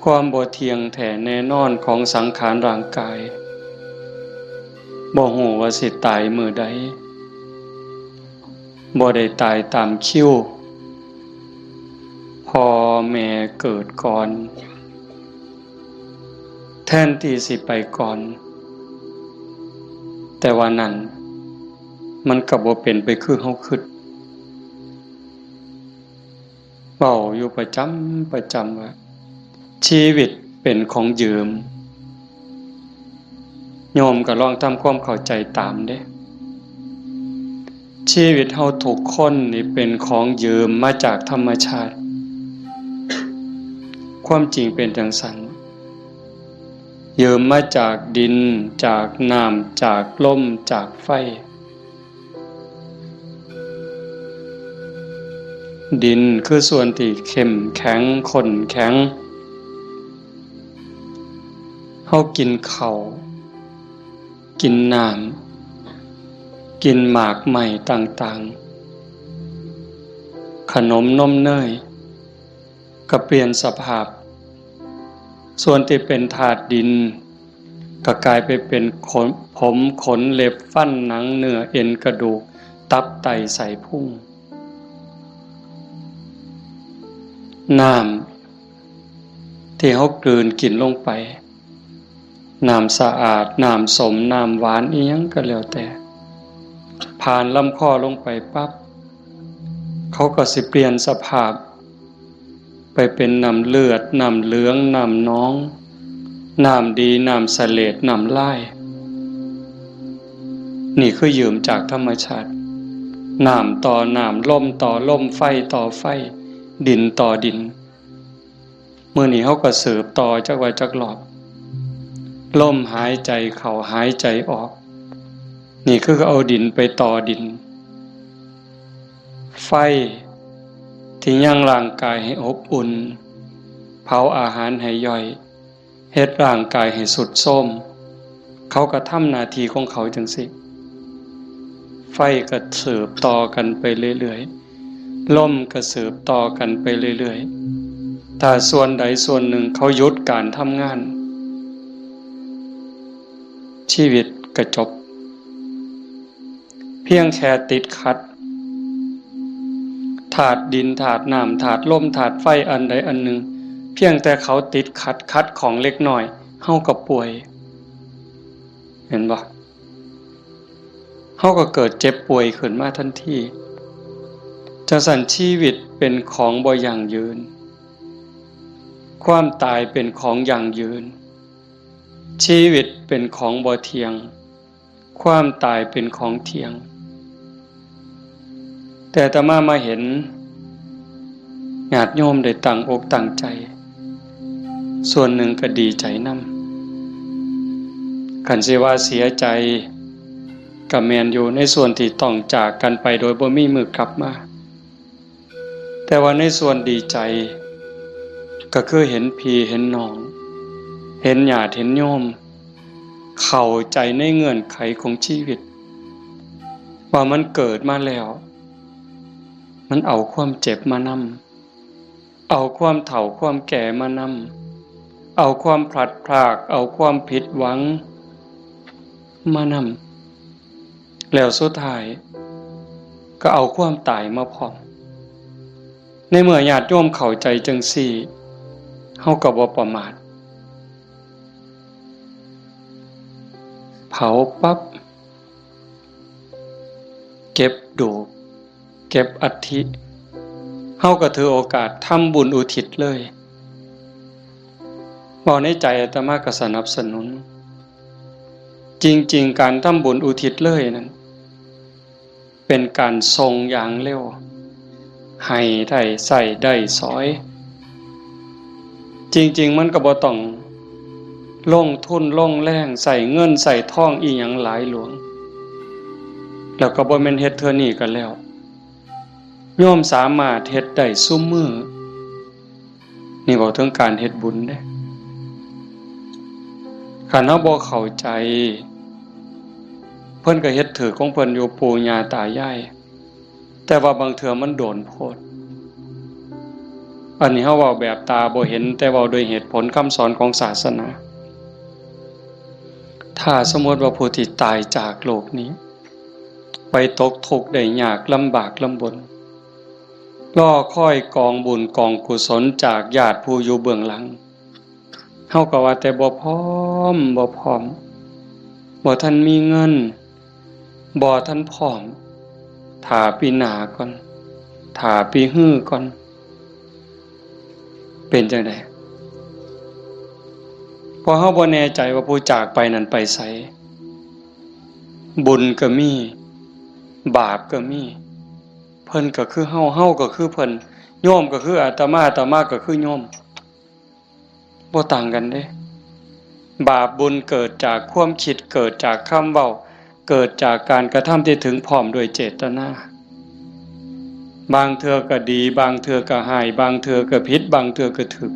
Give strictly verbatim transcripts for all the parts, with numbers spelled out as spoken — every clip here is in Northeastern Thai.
ความบ่เที่ยงแท้แน่นอนของสังขารร่างกาย บ่ฮู้ว่าสิตายมื้อใด บ่ได้ตายตามคิว พ่อแม่เกิดก่อน แทนที่สิไปก่อน แต่ว่านั่น มันก็บ่เป็นไปคือเฮาคิด เว้าอยู่ประจำประจำว่า ชีวิตเป็นของยืม โยมก็ลองทำความเข้าใจตามเด้ ชีวิตเฮาทุกคนนี่เป็นของยืมมาจากธรรมชาติ ความจริงเป็นจั่งซั้น ยืมมาจากดิน จากน้ำ จากลม จากไฟ ดินคือส่วนที่เข้มแข็ง ข้นแข็ง เฮากินข้าว กินน้ำ กินหมากไม้ต่างๆ ขนมนมเนย ก็เปลี่ยนสภาพ ส่วนที่เป็นธาตุดิน ก็กลายไปเป็นขน ผม ขน เล็บ ฟัน หนัง เนื้อ เอ็น กระดูก ตับ ไต ไส้พุง น้ำที่เฮากลืนกินลงไป น้ำสะอาด น้ำส้ม น้ำหวาน อิหยังก็แล้วแต่ ผ่านลำคอลงไปปั๊บ เขาก็สิเปลี่ยนสภาพ ไปเป็นน้ำเลือด น้ำเหลือง น้ำหนอง น้ำดี น้ำเสลด น้ำลาย นี่คือยืมจากธรรมชาติ น้ำต่อน้ำ ลมต่อลม ไฟต่อไฟ ดินต่อดิน มื้อนี้เฮาก็สืบต่อจักว่าจักรอบ ลมหายใจเข้าหายใจออก นี่คือเอาดินไปต่อดิน ไฟที่ยังร่างกายให้อบอุ่น เผาอาหารให้ย่อย เฮ็ดร่างกายให้ทรุดโทรม เขาก็ทำหน้าที่ของเขาจั่งซี้ ไฟก็สืบต่อกันไปเรื่อยๆ ลมก็สืบต่อกันไปเรื่อยๆ ถ้าส่วนใดส่วนหนึ่งเขาหยุดการทำงาน ชีวิตก็จบ เพียงแค่ติดขัด ธาตุดิน ธาตุน้ำ ธาตุลม ธาตุไฟ อันใดอันหนึ่ง เพียงแต่เขาติดขัด ขัดข้องเล็กน้อย เฮาก็ป่วย เห็นบ่ เฮาก็เกิดเจ็บป่วยขึ้นมาทันที จั่งซั้นชีวิตเป็นของบ่ยั่งยืน ความตายเป็นของยั่งยืน ชีวิตเป็นของบ่เที่ยง ความตายเป็นของเที่ยง แต่อาตมามาเห็นญาติโยมได้ตั้งอกตั้งใจ ส่วนหนึ่งก็ดีใจนำ คันสิว่าเสียใจ ก็แม่นอยู่ในส่วนที่ต้องจากกันไปโดยบ่มีมื้อกลับมา แต่ว่าในส่วนดีใจ ก็คือเห็นพี่เห็นน้อง เห็นญาติเห็นโยม เข้าใจในเงื่อนไขของชีวิต ว่ามันเกิดมาแล้ว มันเอาความเจ็บมานำ เอาความเฒ่าความแก่มานำ เอาความพลัดพราก เอาความผิดหวังมานำ แล้วสุดท้ายก็เอาความตายมาพร้อม ในเมื่อญาติโยมเข้าใจจั่งซี้ เฮาก็บ่ประมาท เผาปั๊บ เก็บดูก เก็บอัฐิ เฮาก็ถือโอกาสทำบุญอุทิศเลย เว้าในใจอาตมาก็สนับสนุน จริงๆ การทำบุญอุทิศเลยนั้น เป็นการส่งอย่างเร็ว ให้ได้ใช้ได้สอย จริงๆ มันก็บ่ต้องลงทุนลงแรง ใช้เงินใช้ทองอิหยังหลายหลวง แล้วก็บ่แม่นเฮ็ดเทื่อนี้ก็แล้ว โยมสามารถเฮ็ดได้ซุมื้อ นี่เว้าถึงการเฮ็ดบุญเด้ คันเฮาบ่เข้าใจ เพิ่นก็เฮ็ดถืกของเพิ่นอยู่ ปู่ย่าตายาย แต่ว่าบางเทื่อมันโดนโพด อันนี้เฮาเว้าแบบตาบ่เห็น แต่เว้าด้วยเหตุผลคำสอนของศาสนา ถ้าสมมติว่าผู้ที่ตายจากโลกนี้ ไปตกทุกข์ได้ยากลำบากลำบน รอคอยกองบุญกองกุศลจากญาติผู้อยู่เบื้องหลัง เฮาก็ว่าแต่บ่พร้อม บ่พร้อม บ่ทันมีเงิน บ่ทันพร้อม ถ้าปีหน้าก่อน ถ้าปีฮือก่อน เป็นจั่งใด เพราะเฮาบ่แน่ใจว่าผู้จากไปนั้นไปไส บุญก็มี บาปก็มี เพิ่นก็คือเฮา เฮาก็คือเพิ่น โยมก็คืออาตมา อาตมาก็คือโยม บ่ต่างกันเด้ บาปบุญเกิดจากความคิด เกิดจากคำเว้า เกิดจากการกระทำที่ถึงพร้อมด้วยเจตนา บางเทื่อก็ดี บางเทื่อก็ร้าย บางเทื่อก็ผิด บางเทื่อก็ถูก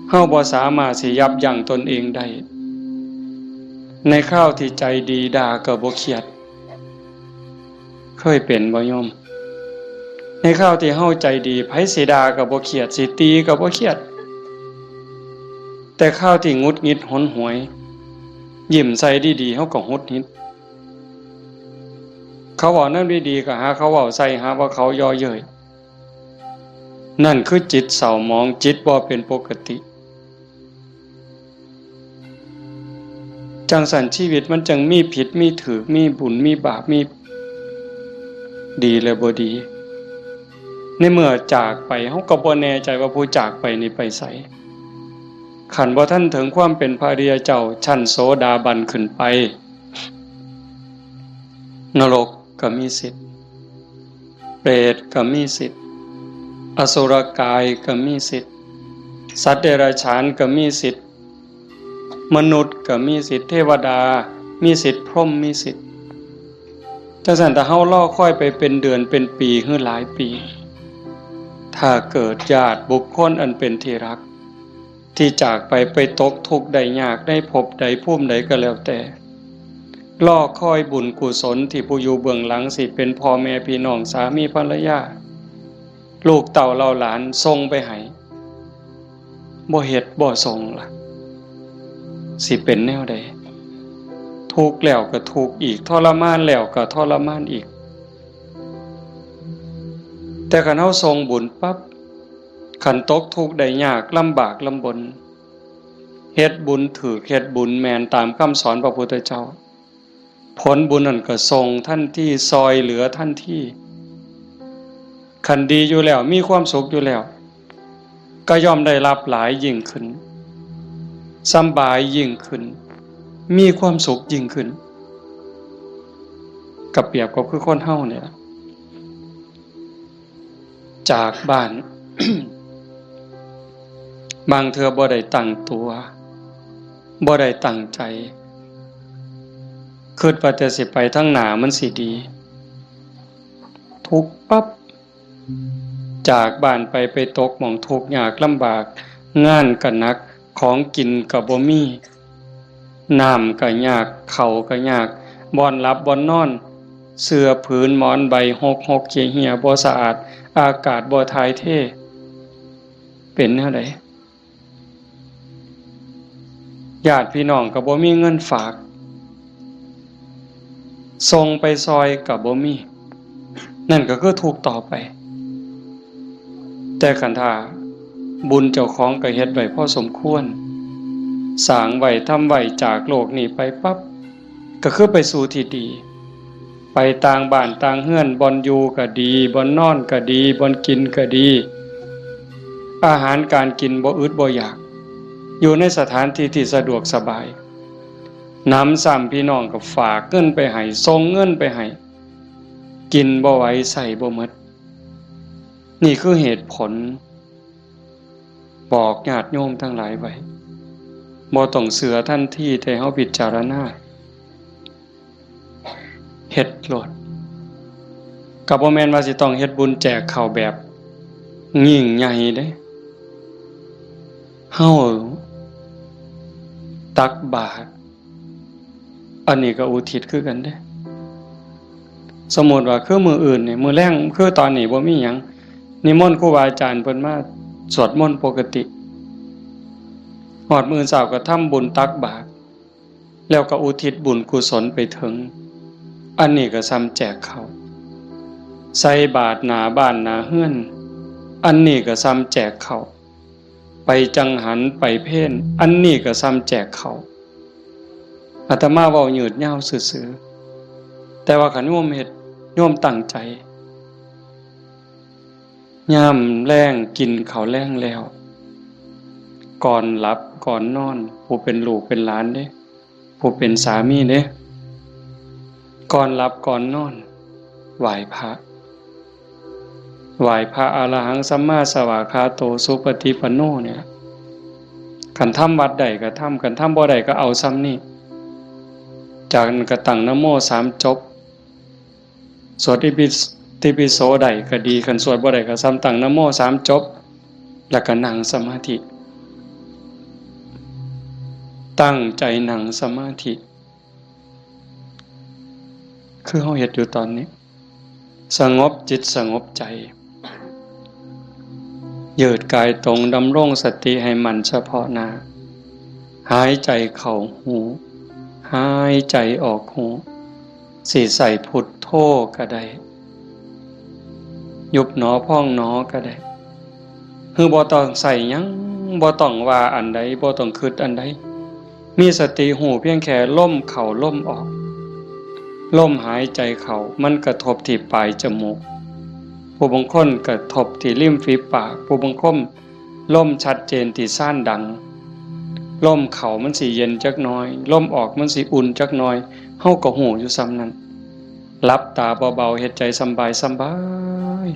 เฮาบ่สามารถสิยับยั้งตนเองได้ ในคราวที่ใจดีด่าก็บ่เครียด เคยเป็นบ่โยม ในคราวที่เฮาใจดี ไผสิด่าก็บ่เครียด สิตีก็บ่เครียด แต่คราวที่หงุดหงิดหนหวย ยิ้มใส่ดีๆ เฮาก็หงุดหงิด เขาเว้าแนวดีๆ ก็หาเขาเว้าใส่ หาว่าเขาเยาะเย้ย นั่นคือจิตเศร้าหมอง จิตบ่เป็นปกติ จั่งซั้นชีวิตมันจั่งมีผิดมีถูก มีบุญมีบาป มีดีและบ่ดี ในเมื่อจากไป เฮาก็บ่แน่ใจว่าผู้จากไปนี่ไปไส คันบ่ทันถึงความเป็นพระอริยเจ้าชั้นโสดาบันขึ้นไป นรกก็มีสิทธิ์ เปรตก็มีสิทธิ์ อสุรกายก็มีสิทธิ์ สัตว์เดรัจฉานก็มีสิทธิ์ มนุษย์ก็มีสิทธิ์ เทวดามีสิทธิ์ พรหมมีสิทธิ์ จั่งซั้นถ้าเฮารอคอยไปเป็นเดือนเป็นปีหรือหลายปี ถ้าเกิดญาติบุคคลอันเป็นที่รัก ที่จากไป ไปตกทุกข์ได้ยากในภพใดภูมิใดก็แล้วแต่ รอคอยบุญกุศลที่ผู้อยู่เบื้องหลังสิเป็นพ่อแม่พี่น้องสามีภรรยา ลูกเต้าเหล่าหลานส่งไปให้ บ่เฮ็ดบ่ส่งล่ะ สิเป็นแนวใด ทุกข์แล้วก็ทุกข์อีก ทรมานแล้วก็ทรมานอีก แต่คันเฮาส่งบุญปั๊บ คันตกทุกข์ได้ยากลำบากลำบน เฮ็ดบุญถูก เฮ็ดบุญแม่นตามคำสอนพระพุทธเจ้า ผลบุญนั่นก็ส่งทันที ซ่อยเหลือทันที คันดีอยู่แล้ว มีความสุขอยู่แล้ว ก็ย่อมได้รับหลายยิ่งขึ้น สำบายยิ่งขึ้น มีความสุขยิ่งขึ้น ก็เปรียบกับคือคนเฮาเนี่ย จากบ้าน บางเทื่อบ่ได้ตั้งตัว บ่ได้ตั้งใจ คิดว่าแต่สิไปทางหน้ามันสิดี ทุกข์ปั๊บ จากบ้านไป ไปตกหม่องทุกข์ยากลำบาก งานก็หนัก ของกินก็บ่มี น้ำก็ยาก ข้าวก็ยาก บ่อนหลับบ่อนนอน เสื่อผืนหมอนใบหกหกเหี่ยเหี่ยบ่สะอาด อากาศบ่ถ่ายเท เป็นแนวใด ญาติพี่น้องก็บ่มีเงินฝาก ส่งไปซ่อยก็บ่มี นั่นก็คือทุกข์ต่อไป แต่คันถ้าบุญเจ้าของก็เฮ็ดไว้พอสมควร สร้างไว้ ทำไว้ จากโลกนี้ไปปั๊บ ก็คือไปสู่ที่ดี ไปต่างบ้านต่างเฮือน บ่อนอยู่ก็ดี บ่อนนอนก็ดี บ่อนกินก็ดี อาหารการกินบ่อึดบ่อยาก อยู่ในสถานที่ที่สะดวกสบาย หนำซ้ำพี่น้องก็ฝากเงินไปให้ ส่งเงินไปให้ กินบ่ไหว ใช้บ่หมด นี่คือเหตุผล บอกญาติโยมทั้งหลายไว้ บ่ต้องเชื่อทันที แต่เฮาพิจารณา เฮ็ดโลด ก็บ่แม่นว่าสิต้องเฮ็ดบุญแจกข้าวแบบยิ่งใหญ่เด้ เฮาตักบาตร อันนี้ก็อุทิศคือกันเด้ สมมุติว่าคือมื้ออื่นนี่ มื้อแลง คือตอนนี้บ่มีหยัง นิมนต์ครูบาอาจารย์เพิ่นมาสวดมนต์ปกติ ฮอดมื้อเช้าก็ทำบุญตักบาตร แล้วก็อุทิศบุญกุศลไปถึง อันนี้ก็ส่ำแจกข้าว ใส่บาตรหน้าบ้านหน้าเฮือน อันนี้ก็ส่ำแจกข้าว ไปจังหันไปเพล อันนี้ก็ส่ำแจกข้าว อาตมาเว้ายืดยาวซื่อๆ แต่ว่าคันโยมเฮ็ด โยมตั้งใจ ยามแลงกินข้าวแลงแล้ว ก่อนหลับก่อนนอน ผู้เป็นลูกเป็นหลานเด้ ผู้เป็นสามีเด้ ก่อนหลับก่อนนอน ไหว้พระ ไหว้พระอรหังสัมมาสวากขาโตสุปฏิปันโนเนี่ย คันทำวัดได้ก็ทำ คันทำบ่ได้ก็เอาส่ำนี้ จากนั้นก็ตั้งนะโมสามจบ สวดอิติปิโสได้ก็ดี คันสวดบ่ได้ก็ส่ำตั้งนะโมสามจบ แล้วก็นั่งสมาธิ ตั้งใจนั่งสมาธิ คือเฮาเฮ็ดอยู่ตอนนี้ สงบจิตสงบใจ ยืดกายตรง ดำรงสติให้มั่นเฉพาะหน้า หายใจเข้าฮู้ หายใจออกฮู้ สิใส่พุทโธก็ได้ ยุบหนอพองหนอก็ได้ คือบ่ต้องใส่หยัง บ่ต้องว่าอันใด บ่ต้องคิดอันใด มีสติฮู้เพียงแค่ลมเข้าลมออก ลมหายใจเข้ามันกระทบที่ปลายจมูก ผู้บางคนกระทบที่ริมฝีปาก ผู้บางคนลมชัดเจนที่ซานดัง ลมเข้ามันสิเย็นจักหน่อย ลมออกมันสิอุ่นจักหน่อย เฮาก็ฮู้อยู่ส่ำนั้น หลับตาเบาๆ เฮ็ดใจสำบายสำบาย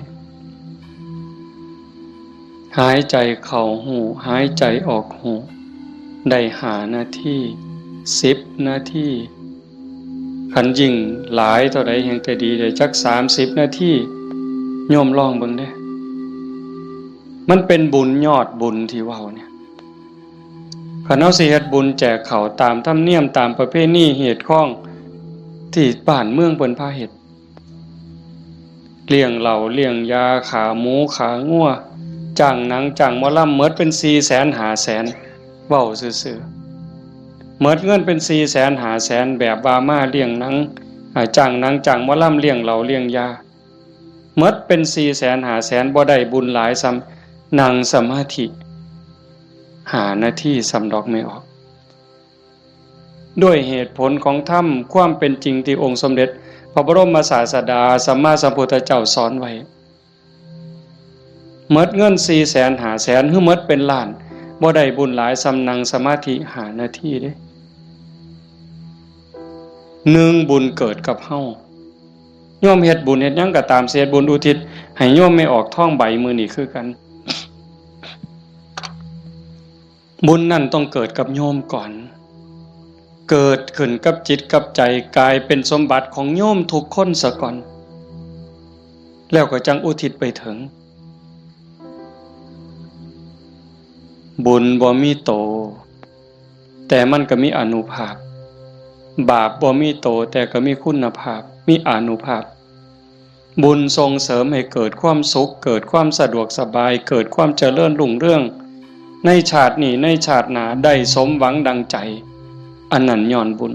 หายใจเข้าฮู้ หายใจออกฮู้ ได้ห้านาที สิบนาที คันยิ่งหลายเท่าใดแฮ่งแต่ดี ได้จักสามสิบนาที โยมลองเบิ่งเด้ มันเป็นบุญยอดบุญที่เว้าเนี่ย คันเฮาสิเฮ็ดบุญแจกข้าวตามธรรมเนียม ตามประเพณีฮีตคองที่บ้านเมืองเพิ่นพาเฮ็ด เลี้ยงเหล้าเลี้ยงยา ฆ่าหมูฆ่างัว จ้างหนังจ้างหมอลำ หมดเป็นสี่แสนห้าแสน เว้าซื่อๆ หมดเงินเป็นสี่แสนห้าแสน แบบว่ามาเลี้ยงหนัง อ่า จ้างหนังจ้างหมอลำ เลี้ยงเหล้าเลี้ยงยา หมดเป็นสี่แสนห้าแสน บ่ได้บุญหลายส่ำนั่งสมาธิห้านาทีส่ำดอกแม่ออก ด้วยเหตุผลของธรรม ความเป็นจริงที่องค์สมเด็จพระบรมศาสดาสัมมาสัมพุทธเจ้าสอนไว้ หมดเงินสี่แสนห้าแสน หรือหมดเป็นล้าน บ่ได้บุญหลายส่ำนั่งสมาธิห้านาทีเด้ หนึ่งบุญเกิดกับเฮา โยมเฮ็ดบุญเฮ็ดหยังก็ตาม สิเฮ็ดบุญอุทิศให้โยมแม่ออกทองใบมื้อนี้คือกัน บุญนั่นต้องเกิดกับโยมก่อน เกิดขึ้นกับจิตกับใจ กลายเป็นสมบัติของโยมทุกคนซะก่อน แล้วก็จั่งอุทิศไปถึง บุญบ่มีโต แต่มันก็มีอานุภาพ บาปบ่มีโต แต่ก็มีคุณภาพ มีอานุภาพ บุญส่งเสริมให้เกิดความสุข เกิดความสะดวกสบาย เกิดความเจริญรุ่งเรือง ในชาตินี้ ในชาติหน้า ได้สมหวังดังใจ อันนั้นย้อนบุญ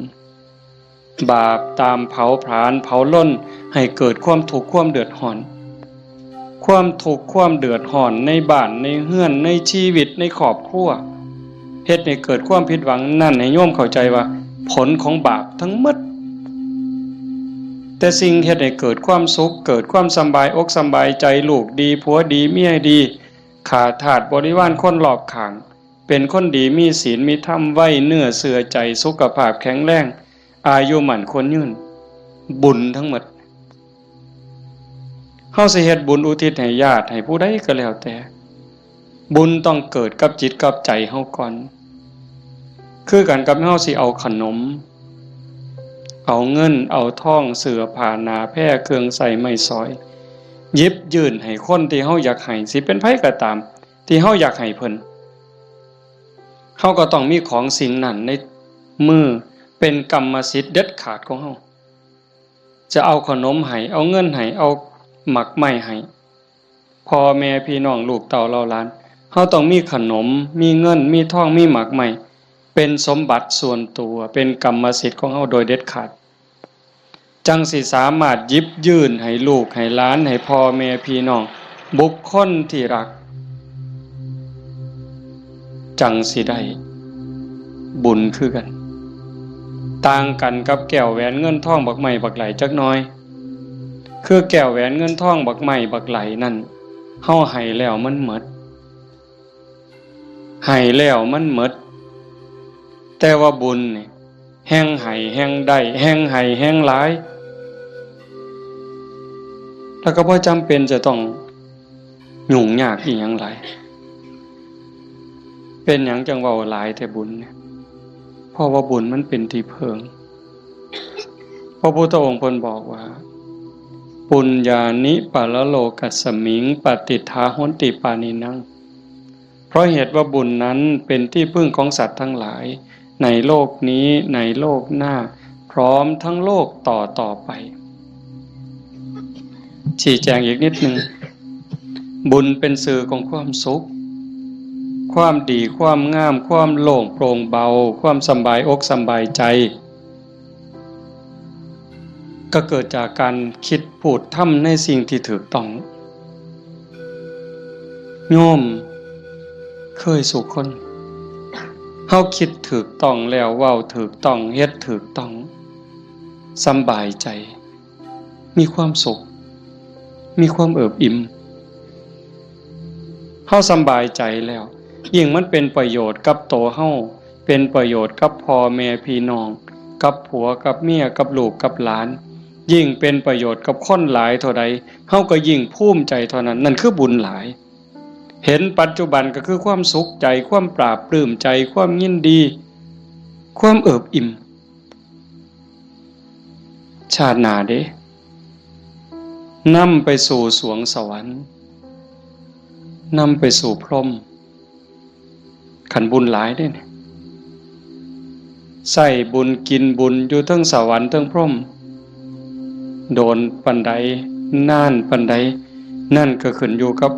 บาปตามเผาผลาญเผาลนให้เกิดความทุกข์ความเดือดร้อน ความทุกข์ความเดือดร้อนในบ้านในเฮือนในชีวิตในครอบครัว เฮ็ดให้เกิดความผิดหวัง นั่นให้โยมเข้าใจว่าผลของบาปทั้งหมด แต่สิ่งเฮ็ดให้เกิดความสุข เกิดความสำบายอกสำบายใจ ลูกดีผัวดีเมียดี ข้าทาสบริวารคนรอบข้าง เป็นคนดีมีศีลมีธรรม ไว้เนื้อเชื่อใจ สุขภาพแข็งแรง อายุมั่นขวัญยืน บุญทั้งหมด เฮาสิเฮ็ดบุญอุทิศให้ญาติให้ผู้ใดก็แล้วแต่ บุญต้องเกิดกับจิตกับใจเฮาก่อน คือกันกับเฮาสิเอาขนม เอาเงิน เอาทอง เสื้อผ้า หน้าแพร เครื่องใช้ไม้สอย หยิบยื่นให้คนที่เฮาอยากให้ สิเป็นไผก็ตาม ที่เฮาอยากให้เพิ่น เฮาก็ต้องมีของสิ่งนั้นในมือ เป็นกรรมสิทธิ์เด็ดขาดของเฮา จะเอาขนมให้ เอาเงินให้ เอาหมากไม้ให้ พ่อแม่พี่น้องลูกเต้าเหล่าหลาน เฮาต้องมีขนม มีเงิน มีทอง มีหมากไม้ เป็นสมบัติส่วนตัว เป็นกรรมสิทธิ์ของเฮาโดยเด็ดขาด จั่งสิสามารถหยิบยื่นให้ลูกให้หลาน ให้พ่อแม่พี่น้อง บุคคลที่รัก จั่งสิได้บุญคือกัน ต่างกันกับแก้วแหวนเงินทองบักไม้บักไหลจักหน่อย คือแก้วแหวนเงินทองบักไม้บักไหลนั่น เฮาให้แล้วมันหมด ให้แล้วมันหมด แต่ว่าบุญนี่ แฮ่งให้แฮ่งได้ แฮ่งให้แฮ่งหลาย แล้วก็บ่จำเป็นจะต้องยุ่งยากอีหยังหลาย เป็นหยังจั่งเว้าหลายแต่บุญเนี่ย เพราะว่าบุญมันเป็นที่เพิ่ง พระพุทธองค์เพิ่นบอกว่า ปุญญานิปะระโลกัสมิง ปะติฏฐาหอนติปานินัง เพราะเหตุว่าบุญนั้นเป็นที่พึ่งของสัตว์ทั้งหลาย ในโลกนี้ ในโลกหน้า พร้อมทั้งโลกต่อต่อไป ชี้แจงอีกนิดหนึ่ง บุญเป็นสื่อของความสุข ความดี ความงาม ความโล่งโปร่งเบา ความสำบายอกสำบายใจ ก็เกิดจากการคิดพูดทำในสิ่งที่ถูกต้อง โยมเคยสู่คน เฮาคิดถูกต้องแล้ว เว้าถูกต้อง เฮ็ดถูกต้อง สำบายใจ มีความสุข มีความเอิบอิ่ม เฮาสำบายใจแล้ว ยิ่งมันเป็นประโยชน์กับตัวเฮา เป็นประโยชน์กับพ่อแม่พี่น้อง กับผัวกับเมีย กับลูกกับหลาน ยิ่งเป็นประโยชน์กับคนหลายเท่าใด เฮาก็ยิ่งภูมิใจเท่านั้น นั่นคือบุญหลาย เห็นปัจจุบันก็คือความสุขใจ ความปลาบปลื้มใจ ความยินดี ความเอิบอิ่ม ชาติหน้าเด้ นำไปสู่สวงสวรรค์ นำไปสู่พรหม คันบุญหลายเด้เนี่ย ใช้บุญกินบุญอยู่เทิงสวรรค์เทิงพรหม โดนปานใด นานปานใด นั่นก็ขึ้นอยู่กับ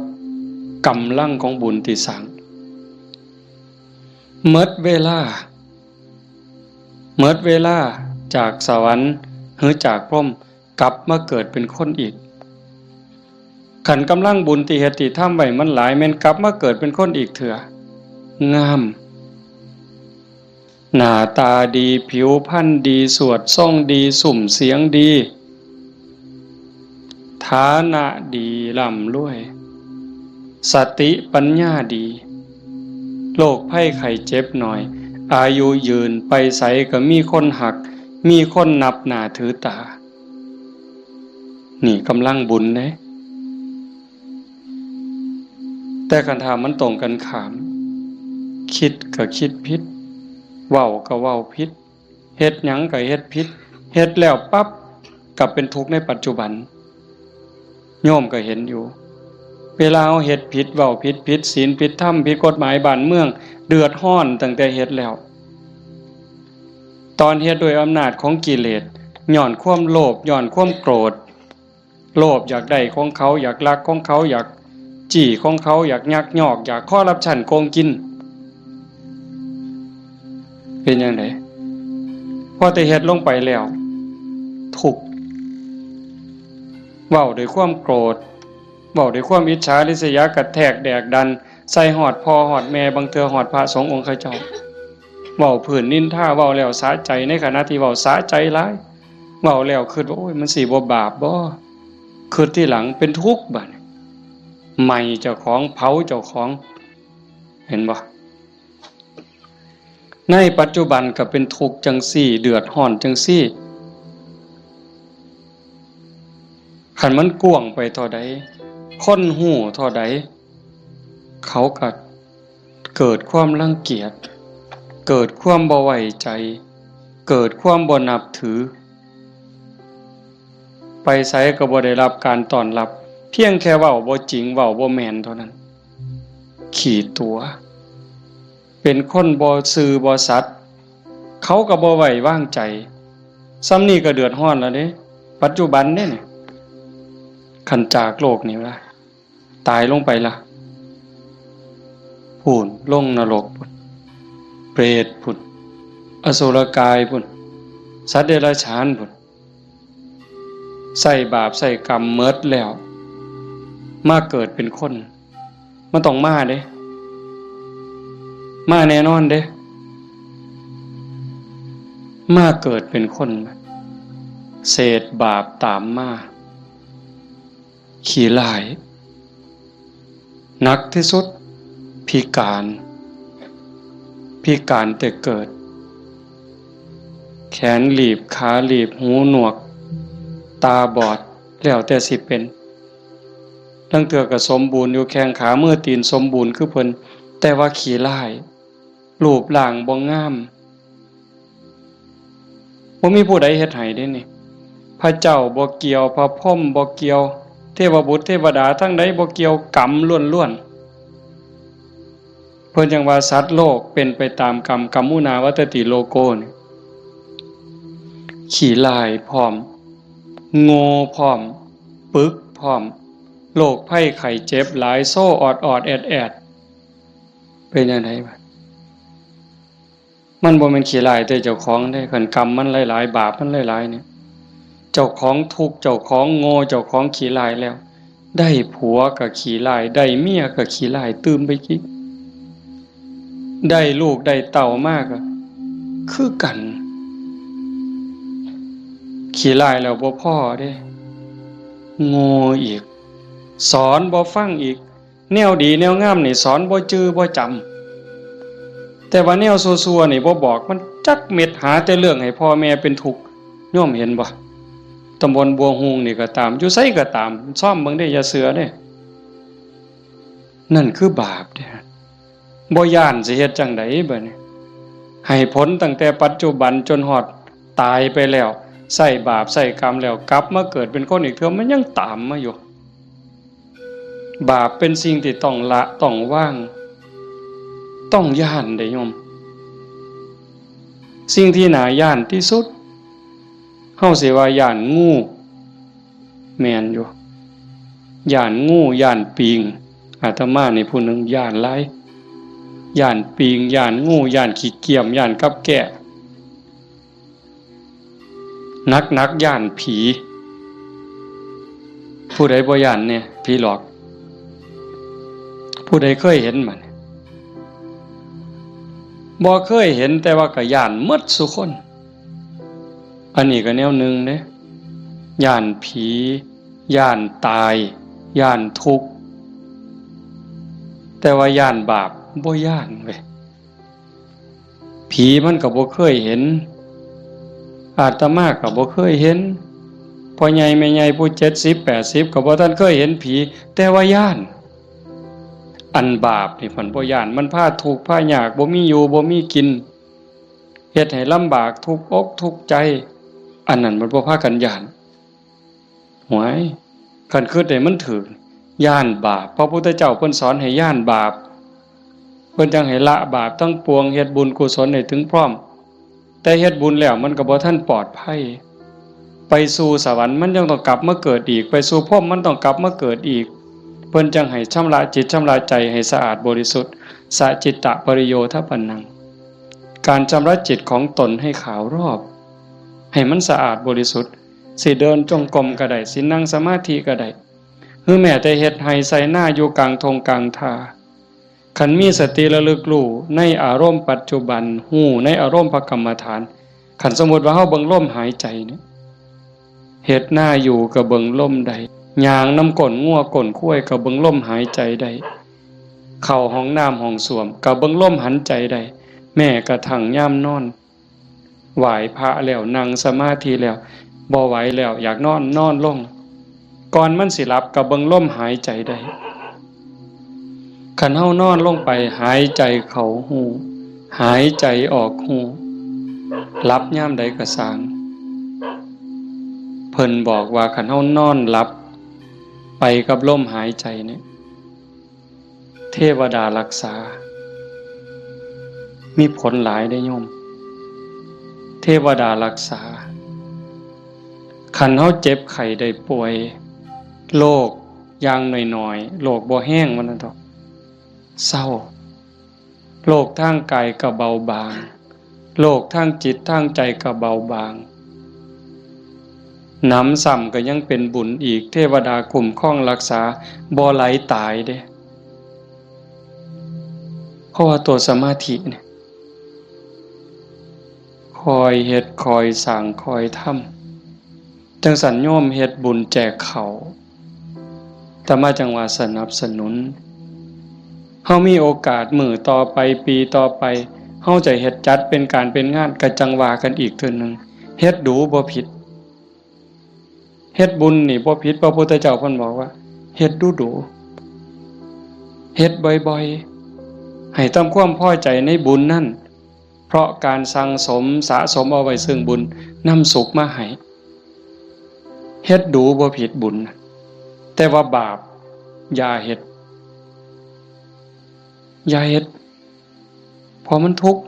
กำลังของบุญที่สร้าง หมดเวลา หมดเวลาจากสวรรค์หรือจากพรหม กลับมาเกิดเป็นคนอีก คันกำลังบุญที่เฮ็ดที่ทำไว้มันหลาย แม่นกลับมาเกิดเป็นคนอีกเทื่อ งาม หน้าตาดี ผิวพรรณดี สวดทรงดี ซุ่มเสียงดี ฐานะดี ร่ำรวย สติปัญญาดี โรคภัยไข้เจ็บน้อย อายุยืน ไปไสก็มีคนฮัก มีคนนับหน้าถือตา นี่กำลังบุญเด้ แต่คันถ้ามันตรงกันข้าม คิดก็คิดผิด เว้าก็เว้าผิด เฮ็ดหยังก็เฮ็ดผิด เฮ็ดแล้วปั๊บ กลับเป็นทุกข์ในปัจจุบัน โยมก็เห็นอยู่ เวลาเฮาเฮ็ดผิด เว้าผิด ผิดศีล ผิดธรรม ผิดกฎหมายบ้านเมือง เดือดร้อนตั้งแต่เฮ็ดแล้ว ตอนเฮ็ดด้วยอำนาจของกิเลส ย้อนความโลภ ย้อนความโกรธ โลภอยากได้ของเขา อยากลักของเขา อยากจี้ของเขา อยากยักยอก อยากคอร์รัปชันโกงกิน เป็นจั่งใด พอแต่เฮ็ดลงไปแล้ว ทุกข์ เว้าด้วยความโกรธ เว้าด้วยความอิจฉาริษยากระแทกแดกดัน ใส่ฮอดพ่อฮอดแม่ บางเทื่อฮอดพระสงฆ์องค์ข้าเจ้า เว้าพื้นนินทา เว้าแล้วสะใจ ในขณะที่เว้าสะใจหลาย เว้าแล้วคิดว่า โอ้ย มันสิบ่บาปบ่ คิดทีหลังเป็นทุกข์บัดนี้ ไหม้เจ้าของ เผาเจ้าของ เห็นบ่ ในปัจจุบันก็เป็นทุกข์จั่งซี้ เดือดร้อนจั่งซี้ คันมันกว้างไปเท่าใด คนฮู้เท่าใด เขาก็เกิดความรังเกียจ เกิดความบ่ไว้ใจ เกิดความบ่นับถือ ไปไสก็บ่ได้รับการต้อนรับ เพียงแค่เว้าบ่จริง เว้าบ่แม่นเท่านั้น ขี้ตั๋ว เป็นคนบ่ซื่อบ่สัตย์ เขาก็บ่ไว้วางใจ ส่ำนี้ก็เดือดร้อนแล้วเด้ ปัจจุบันเด้เนี่ย คันจากโลกนี้ว่า ตายลงไปละ พู้น ลงนรกพู้น เปรตพู้น อสุรกายพู้น สัตว์เดรัจฉานพู้น ใช้บาปใช้กรรมหมดแล้ว มาเกิดเป็นคน มันต้องมาเด้ มาแน่นอนเด้ มาเกิดเป็นคน เศษบาปตามมา ขี้ร้าย หนักที่สุด พิการ พิการแต่เกิด แขนหลีบ ขาหลีบ หูหนวก ตาบอด แล้วแต่สิเป็น ลางเทื่อก็สมบูรณ์อยู่ แข้งขามือตีนสมบูรณ์คือเพิ่น แต่ว่าขี้ร้าย รูปร่างบ่งาม บ่มีผู้ใดเฮ็ดให้เด้นี่ พระเจ้าบ่เกี่ยว พระพรหมบ่เกี่ยว เทวบุตรเทวดาทั้งใดบ่เกี่ยว กรรมล้วนๆ เพิ่นจั่งว่าสัตว์โลกเป็นไปตามกรรม กัมมุนาวัตติโลโกนี่ ขี้ร้ายพร้อม โง่พร้อม ปึกพร้อม โรคภัยไข้เจ็บหลาย โซออดๆ แอดๆ เป็นจั่งใดบาด มันบ่แม่นขี้ร้ายแต่เจ้าของเด้ คันกรรมมันหลายๆ บาปมันหลายๆ เนี่ย เจ้าของทุกข์ เจ้าของโง่ เจ้าของขี้ร้ายแล้ว ได้ผัวก็ขี้ร้าย ได้เมียก็ขี้ร้ายตื่มไปอีก ได้ลูกได้เต้ามาก็คือกัน ขี้ร้ายแล้วบ่พอเด้ โง่อีก สอนบ่ฟังอีก แนวดีแนวงามนี่สอนบ่จื่อบ่จำ แต่ว่าแนวซั่วๆ นี่บ่บอกมันจักเม็ด หาแต่เรื่องให้พ่อแม่เป็นทุกข์ โยมเห็นบ่ ตำบลบัวฮูงนี่ก็ตาม อยู่ไสก็ตาม ซ่อมเบิ่งเด้ อย่าเชื่อเด้ นั่นคือบาปเด้ บ่ย้านสิเฮ็ดจั่งใดบัดนี้ ให้ผลตั้งแต่ปัจจุบันจนฮอดตายไปแล้ว ใช้บาปใช้กรรมแล้ว กลับมาเกิดเป็นคนอีกเทื่อ มันยังตามมาอยู่ บาปเป็นสิ่งที่ต้องละ ต้องวาง ต้องย้านเด้โยม สิ่งที่น่าย้านที่สุด เฮาสิว่าย้านงู แม่นอยู่ ย้านงู ย้านปิง อาตมานี่ผู้หนึ่งย้านหลาย ย้านปิง ย้านงู ย้านขี้เกียม ย้านกับแก้ หนักๆ ย้านผี ผู้ใดบ่ย้านเนี่ย ผีหลอก ผู้ใดเคยเห็นมัน บ่เคยเห็น แต่ว่าก็ย้านหมดซุคน อันนี้ก็แนวหนึ่งเด้ ย้านผี ย้านตาย ย้านทุกข์ แต่ว่าย้านบาปบ่ย้านเว้ย ผีมันก็บ่เคยเห็น อาตมาก็บ่เคยเห็น พ่อใหญ่แม่ใหญ่ผู้เจ็ดสิบแปดสิบก็บ่ทันเคยเห็นผี แต่ว่าย้าน อันบาปนี่เพิ่นบ่ย้าน มันพาทุกข์พายาก บ่มีอยู่บ่มีกิน เฮ็ดให้ลำบากทุกข์อกทุกข์ใจ อันนั้นมันบ่พากันย้าน หวย คันคิดได้มันถืก ย้านบาป พระพุทธเจ้าเพิ่นสอนให้ย้านบาป เพิ่นจั่งให้ละบาปทั้งปวง เฮ็ดบุญกุศลให้ถึงพร้อม แต่เฮ็ดบุญแล้วมันก็บ่ทันปลอดภัย ไปสู่สวรรค์มันยังต้องกลับมาเกิดอีก ไปสู่พรหมมันต้องกลับมาเกิดอีก เพิ่นจั่งให้ชำระจิตชำระใจให้สะอาดบริสุทธิ์ สะจิตตะปริโยทปนัง การชำระจิตของตนให้ขาวรอบ ให้มันสะอาดบริสุทธิ์ สิเดินจงกรมก็ได้ สินั่งสมาธิก็ได้ หรือแม้แต่เฮ็ดไร่ไถนาอยู่กลางท่งกลางท่า คันมีสติระลึกรู้ในอารมณ์ปัจจุบัน รู้ในอารมณ์พระกรรมฐาน คันสมมุติว่าเฮาเบิ่งลมหายใจเนี่ย เฮ็ดนาอยู่ก็เบิ่งลมได้ ย่างนำก้นงัวก้นควายก็เบิ่งลมหายใจได้ เข้าห้องน้ำห้องส้วมก็เบิ่งลมหายใจได้ แม้กระทั่งยามนอน ไหว้พระแล้ว นั่งสมาธิแล้ว บ่ไหวแล้ว อยากนอน นอนลง ก่อนมันสิหลับก็เบิ่งลมหายใจได้ คันเฮานอนลงไป หายใจเข้ารู้ หายใจออกรู้ หลับยามใดก็ซ่าง เพิ่นบอกว่าคันเฮานอนหลับไปกับลมหายใจเนี่ย เทวดารักษา มีผลหลายเด้โยม เทวดารักษา คันเฮาเจ็บไข้ได้ป่วย โรค อย่างน้อยๆ โรคบ่แฮงว่าซั่นเถาะ เซา โรคทางกายก็เบาบาง โรคทางจิตทางใจก็เบาบาง หนำซ้ำก็ยังเป็นบุญอีก เทวดาคุ้มครองรักษา บ่ไหลตายเด้ เพราะว่าตัวสมาธิเนี่ย คอยเฮ็ด คอยสร้าง คอยทำ จั่งซั้นโยมเฮ็ดบุญแจกข้าว อาตมาจั่งว่าสนับสนุน เฮามีโอกาสมื้อต่อไป ปีต่อไป เฮาจะเฮ็ดจัดเป็นการเป็นงาน ก็จั่งว่ากันอีกเทื่อหนึ่ง เฮ็ดดูบ่ผิด เฮ็ดบุญนี่บ่ผิด พระพุทธเจ้าเพิ่นบอกว่า เฮ็ดดูดู เฮ็ดบ่อยๆ ให้ทำความพอใจในบุญนั้น เพราะการสั่งสมสะสมเอาไว้ซึ่งบุญนำสุขมาให้ เฮ็ดดูบ่ผิดบุญ แต่ว่าบาปอย่าเฮ็ด อย่าเฮ็ด เพราะมันทุกข์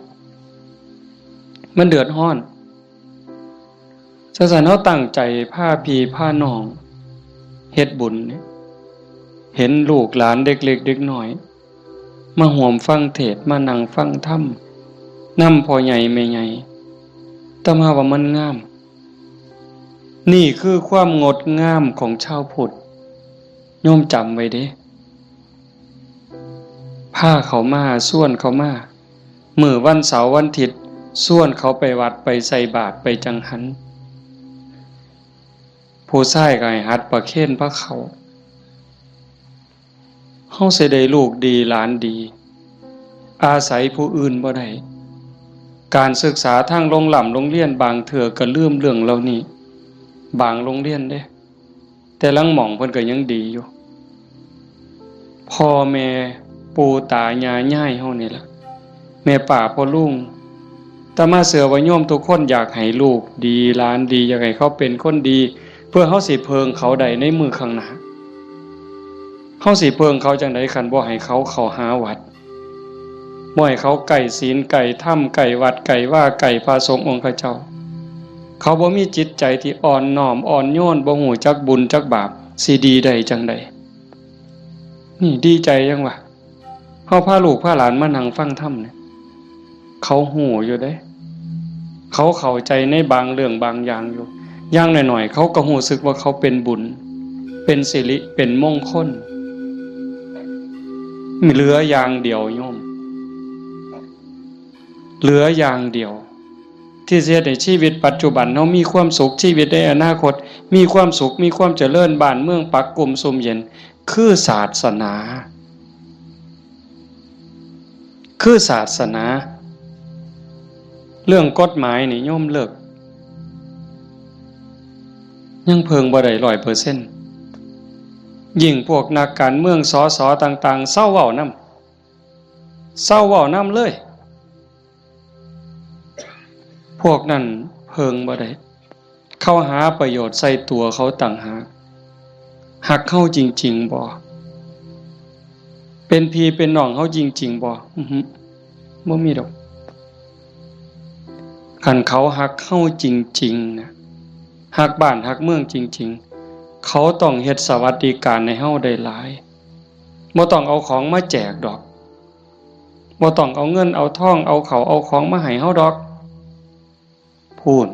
มันเดือดร้อน จั่งซั้นเฮาตั้งใจพาพี่พาน้องเฮ็ดบุญเนี่ย เห็นลูกหลานเด็กเล็กเด็กน้อย มาร่วมฟังเทศน์ มานั่งฟังธรรม นำพ่อใหญ่แม่ใหญ่ อาตมาว่ามันงาม นี่คือความงดงามของชาวพุทธ โยมจำไว้เด้ พาเขามา ชวนเขามา มื้อวันเสาร์วันอาทิตย์ ชวนเขาไปวัด ไปใส่บาตร ไปจังหัน ผู้ชายก็ให้หัดประเคนพาเข้า เฮาสิได้ลูกดีหลานดี อาศัยผู้อื่นบ่ได้ การศึกษาทางโรงร่ำโรงเรียนบางเทื่อก็ลืมเรื่องเหล่านี้ บางโรงเรียนเด้ แต่ลางหม่องเพิ่นก็ยังดีอยู่ พ่อแม่ปู่ตายายยายเฮานี่ล่ะ แม่ป้าพ่อลุง อาตมาเชื่อว่าโยมทุกคนอยากให้ลูกดีหลานดี อยากให้เขาเป็นคนดี เพื่อเฮาสิเพิ่งเขาได้ในมื้อข้างหน้า เฮาสิเพิ่งเขาจั่งใด คันบ่ให้เขาเข้าหาวัด บ่ให้เขาใกล้ศีลใกล้ธรรม ใกล้วัดใกล้วา ใกล้พระสงฆ์องค์เจ้า เขาบ่มีจิตใจที่อ่อนน้อมอ่อนโยน บ่ฮู้จักบุญจักบาป สิดีได้จั่งใด นี่ดีใจจั่งวะ เฮาพาลูกพาหลานมานั่งฟังธรรมเนี่ย เขาฮู้อยู่เด้ เขาเข้าใจในบางเรื่องบางอย่างอยู่ อย่างน้อยๆ เขาก็ฮู้สึกว่าเขาเป็นบุญ เป็นสิริ เป็นมงคล เหลืออย่างเดียวโยม เหลืออย่างเดียว ที่สิเฮ็ดให้ชีวิตปัจจุบันเฮามีความสุข ชีวิตในอนาคตมีความสุข มีความเจริญ บ้านเมืองปักกุมซุ่มเย็น คือศาสนา คือศาสนา เรื่องกฎหมายนี่โยมเลิก ยังเพิ่งบ่ได้ร้อยเปอร์เซ็นต์ ยิ่งพวกนักการเมือง สส ต่างๆ เซาเว้านำ เซาเว้านำเลย พวกนั้นเพิ่งบ่ได้ เขาหาประโยชน์ใส่ตัวเขาต่างหาก ฮักเฮาจริงๆ บ่ เป็นพี่เป็นน้องเฮาจริงๆ บ่ อือหือ บ่มีดอก คันเขาฮักเฮาจริงๆ นะ ฮักบ้านฮักเมืองจริงๆ เขาต้องเฮ็ดสวัสดิการให้เฮาได้หลาย บ่ต้องเอาของมาแจกดอก บ่ต้องเอาเงินเอาทอง เอาข้าวเอาของมาให้เฮาดอก พู้น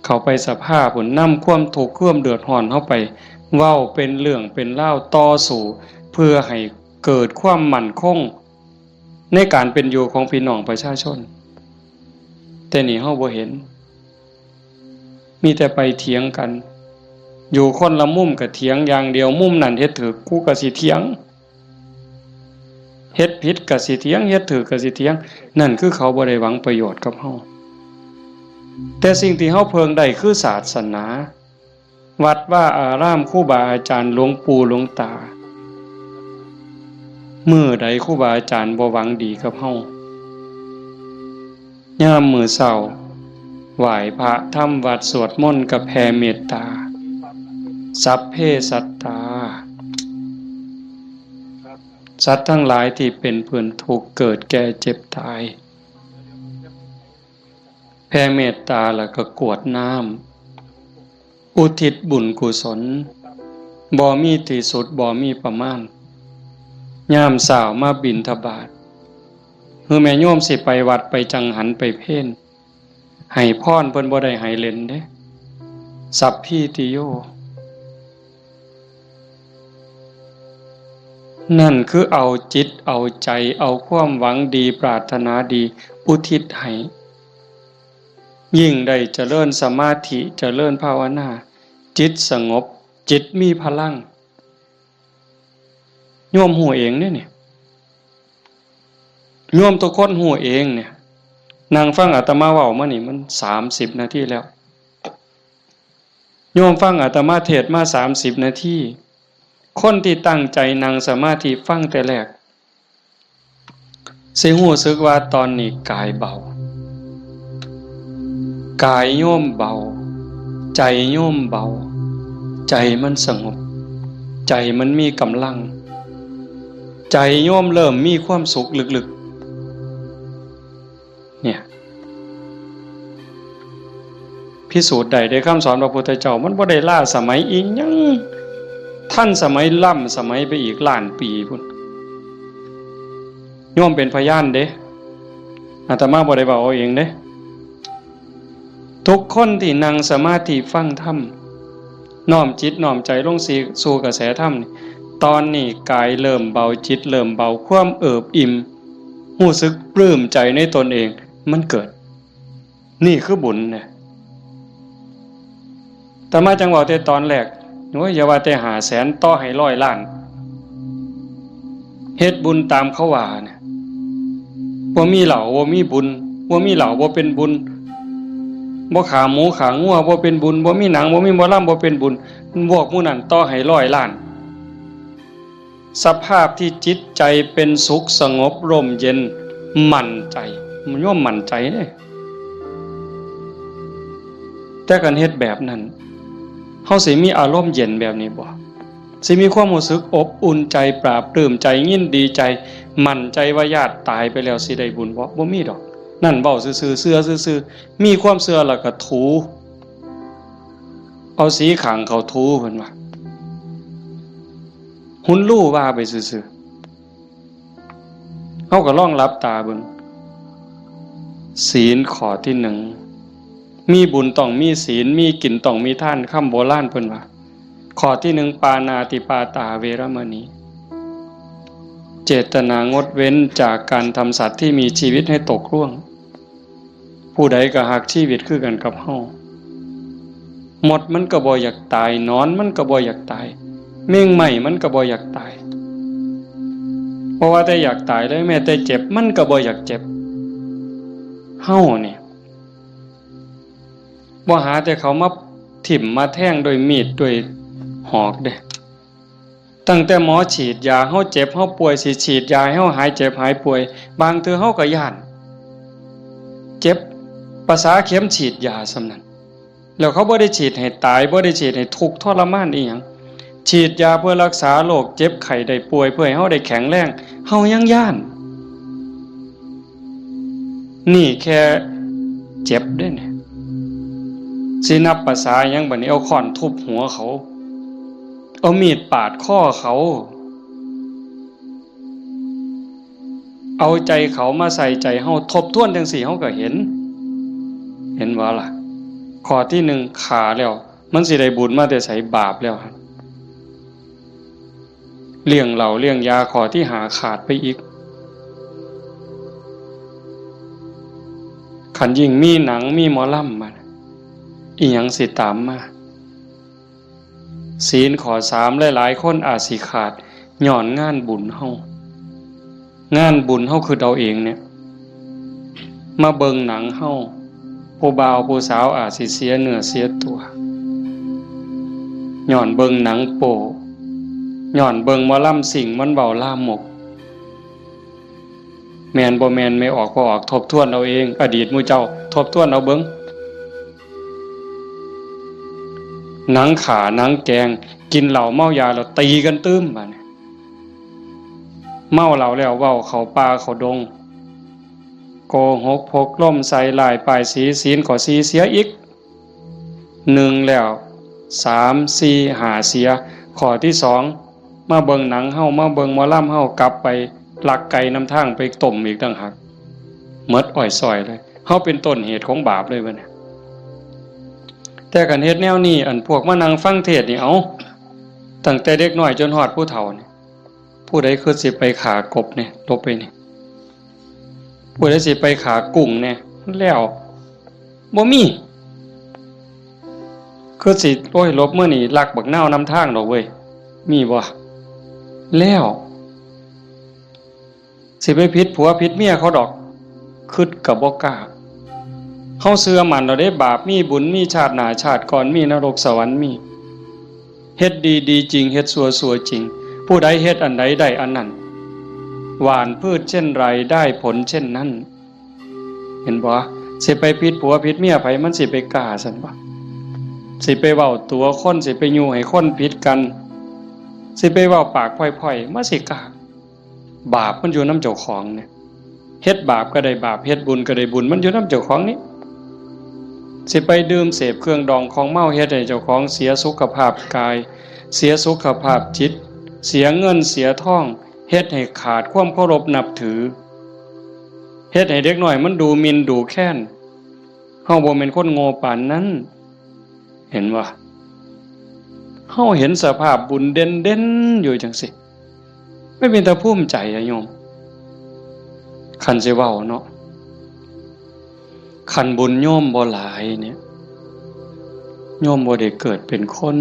เข้าไปสภาพู้น นำความทุกข์ความเดือดร้อนเฮาไป เว้าเป็นเรื่องเป็นราว ต่อสู้ เพื่อให้เกิดความมั่นคง ในการเป็นอยู่ของพี่น้องประชาชน แต่นี่เฮาบ่เห็น มีแต่ไปเถียงกัน อยู่คนละมุมก็เถียงอย่างเดียว มุมนั้นเฮ็ดถูก กูก็สิเถียง เฮ็ดผิดก็สิเถียง เฮ็ดถูกก็สิเถียง นั่นคือเขาบ่ได้หวังประโยชน์กับเฮา แต่สิ่งที่เฮาเพิ่งได้คือศาสนา วัดวาอาราม ครูบาอาจารย์ หลวงปู่หลวงตา มื้อใดครูบาอาจารย์บ่หวังดีกับเฮา ยามมื้อเช้า ไหว้พระทำวัตรสวดมนต์ก็แผ่เมตตา สัพเพสัตตา สัตว์ทั้งหลายที่เป็นเพื่อนทุกข์เกิดแก่เจ็บตาย แผ่เมตตาแล้วก็กรวดน้ำ อุทิศบุญกุศล บ่มีที่สุด บ่มีประมาณ ยามเช้ามาบิณฑบาต คือแม่โยมสิไปวัดไปจังหันไปเพล ให้พรเพิ่นบ่ได้ให้เล่นเด้ สัพพีติโย นั่นคือเอาจิตเอาใจ เอาความหวังดี ปรารถนาดี อุทิศให้ ยิ่งได้เจริญสมาธิ เจริญภาวนา จิตสงบ จิตมีพลัง โยมฮู้เองเด้เนี่ย โยมทุกคนฮู้เองเนี่ย นั่งฟังอาตมาเว้ามานี่มันสามสิบนาทีแล้ว โยมฟังอาตมาเทศน์มาสามสิบนาที คนที่ตั้งใจนั่งสมาธิฟังแต่แรก สิฮู้สึกว่าตอนนี้กายเบา กายโยมเบา ใจโยมเบา ใจมันสงบ ใจมันมีกำลัง ใจโยมเริ่มมีความสุขลึกๆ เนี่ย พิสูจน์ได้เด้ คำสอนพระพุทธเจ้า มันบ่ได้ล้าสมัยอีหยัง ทันสมัยล้ำสมัยไปอีกล้านปีพุ้น โยมเป็นพยานเด้ อาตมาบ่ได้เว้าเอาเองเด้ ทุกคนที่นั่งสมาธิฟังธรรม น้อมจิตน้อมใจลงสู่ สู่กระแสธรรมนี่ ตอนนี้กายเริ่มเบา จิตเริ่มเบา ความเอิบอิ่ม ฮู้สึกปลื้มใจในตนเอง มันเกิด นี่คือบุญเนี่ย อาตมาจั่งเว้าแต่ตอนแรก โอ้ย อย่าว่าแต่ห้าแสน ต่อให้ร้อยล้าน เฮ็ดบุญตามเขาว่าเนี่ย บ่มีเหล้าบ่มีบุญ บ่มีเหล้าบ่เป็นบุญ บ่ฆ่าหมูฆ่างัวบ่เป็นบุญ บ่มีหนังบ่มีหมอลำบ่เป็นบุญ พวกหมู่นั้นต่อให้ร้อยล้าน สภาพที่จิตใจเป็นสุขสงบร่มเย็น มั่นใจ โยมมั่นใจเด้ แต่คันเฮ็ดแบบนั้น เฮาสิมีอารมณ์เย็นแบบนี้บ่ สิมีความรู้สึกอบอุ่นใจ ปลาบปลื้มใจ ยินดีใจ มั่นใจว่าญาติตายไปแล้วสิได้บุญบ่ บ่มีดอก นั่นเว้าซื่อๆ เชื่อซื่อๆ มีความเชื่อแล้วก็ถู เอาสีข้างเขาถู เพิ่นว่า หุนลู่ว่าไปซื่อๆ เฮาก็ลองหลับตาเบิ่ง ศีลข้อที่หนึ่ง มีบุญต้องมีศีล มีกินต้องมีทาน คำโบราณเพิ่นว่า ข้อที่หนึ่ง ปาณาติปาตาเวรมณี เจตนางดเว้นจากการทำสัตว์ที่มีชีวิตให้ตกร่วง ผู้ใดก็ฮักชีวิตคือกันกับเฮา มดมันก็บ่อยากตาย หนอนมันก็บ่อยากตาย แมงไหม้มันก็บ่อยากตาย บ่ว่าแต่อยากตายเลย แม้แต่เจ็บมันก็บ่อยากเจ็บ เฮานี่ บ่หาแต่เขามาถิ่มมาแทงด้วยมีดด้วยหอกเด้ ตั้งแต่หมอฉีดยา เฮาเจ็บเฮาป่วย สิฉีดยาให้เฮาหายเจ็บหายป่วย บางเทื่อเฮาก็ย้าน เจ็บ ประสาเข็มฉีดยาส่ำนั้น แล้วเขาบ่ได้ฉีดให้ตาย บ่ได้ฉีดให้ทุกข์ทรมานอีหยัง ฉีดยาเพื่อรักษาโรคเจ็บไข้ได้ป่วย เพื่อให้เฮาได้แข็งแรง เฮายังย้าน นี่แค่เจ็บเด้เนี่ย สินับประสาหยังบัดนี้ เอาค้อนทุบหัวเขา เอามีดปาดคอเขา เอาใจเขามาใส่ใจเฮา ทบทวนจั่งซี้เฮาก็เห็น เห็นบ่ล่ะ ข้อที่หนึ่ง ฆ่าแล้ว มันสิได้บุญมาแต่ไส บาปแล้วหั่น เลี้ยงเหล้าเลี้ยงยาข้อที่ห้าขาดไปอีก คันยิ่งมีหนังมีหมอลำมา อีหยังสิตามมา ศีลข้อสาม หลายๆ คนอาจสิขาด ย้อนงานบุญเฮา งานบุญเฮาคือเอาเองเนี่ย มาเบิ่งหนังเฮา ผู้บ่าวผู้สาวอาจสิเสียเนื้อเสียตัว ย้อนเบิ่งหนังโป๊ ย้อนเบิ่งหมอลำซิ่งมันเว้าลามก แม่นบ่แม่น แม่ออกบ่ออก ทบทวนเอาเอง อดีตหมู่เจ้า ทบทวนเอาเบิ่ง หนังฆ่า หนังแกล้ง กินเหล้าเมายาแล้วตีกันตื่ม บาดนี้ เมาเหล้าแล้วเว้าเข้าป่าเข้าดง โกหกพกลมใส่ร้ายป้ายสี ศีลข้อสี่เสียอีก หนึ่งแล้ว สาม สี่ ห้า เสีย ข้อที่สอง มาเบิ่งหนังเฮา มาเบิ่งหมอลำเฮากลับไปลักไก่นำทางไปต้มอีกต่างหาก หมดอ้อยซอยเลย เฮาเป็นต้นเหตุของบาปเลยเว้ยนะ แต่คันเฮ็ดแนวนี้ อันพวกมานั่งฟังเทศน์นี่ เอ้า ตั้งแต่เด็กน้อยจนฮอดผู้เฒ่านี่ ผู้ใดคือสิไปฆ่ากบเนี่ย หลบไปนี่ ผู้ใดสิไปฆ่ากุ้งเนี่ย แล้ว บ่มี คือสิ โอ้ย หลบมื้อนี้ลักบักนาวนำทางดอกเว้ย มีบ่ แล้ว สิไปผิดผัวผิดเมียเขาดอก คิดก็บ่กล้า เฮาเชื่อมั่นแล้วเด้ บาปมีบุญมี ชาติหน้าชาติก่อนมี นรกสวรรค์มี เฮ็ดดีดีจริง เฮ็ดชั่วชั่วจริง ผู้ใดเฮ็ดอันใดได้อันนั้น หว่านพืชเช่นไรได้ผลเช่นนั้น เห็นบ่ สิไปผิดผัวผิดเมียไผ มันสิไปกล้าซั่นบ่ สิไปเว้าตั๋วคน สิไปยุให้คนผิดกัน สิไปเว้าปากพ่อยๆ มันสิกล้า บาปมันอยู่นำเจ้าของเนี่ย เฮ็ดบาปก็ได้บาป เฮ็ดบุญก็ได้บุญ มันอยู่นำเจ้าของนี่ สิไปดื่มเสพเครื่องดองของเมา เฮ็ดให้เจ้าของเสียสุขภาพกาย เสียสุขภาพจิต เสียเงินเสียทอง เฮ็ดให้ขาดความเคารพนับถือ เฮ็ดให้เด็กน้อยมันดูหมิ่นดูแคลน เฮาบ่แม่นคนโง่ปานนั้น เห็นบ่ เฮาเห็นสภาพบุญเด่นๆ อยู่จังซี่ ไม่เป็นตาภูมิใจอะโยม คันสิเว้าเนาะ คันบุญโยมบ่หลายเนี่ย โยมบ่ได้เกิดเป็นคน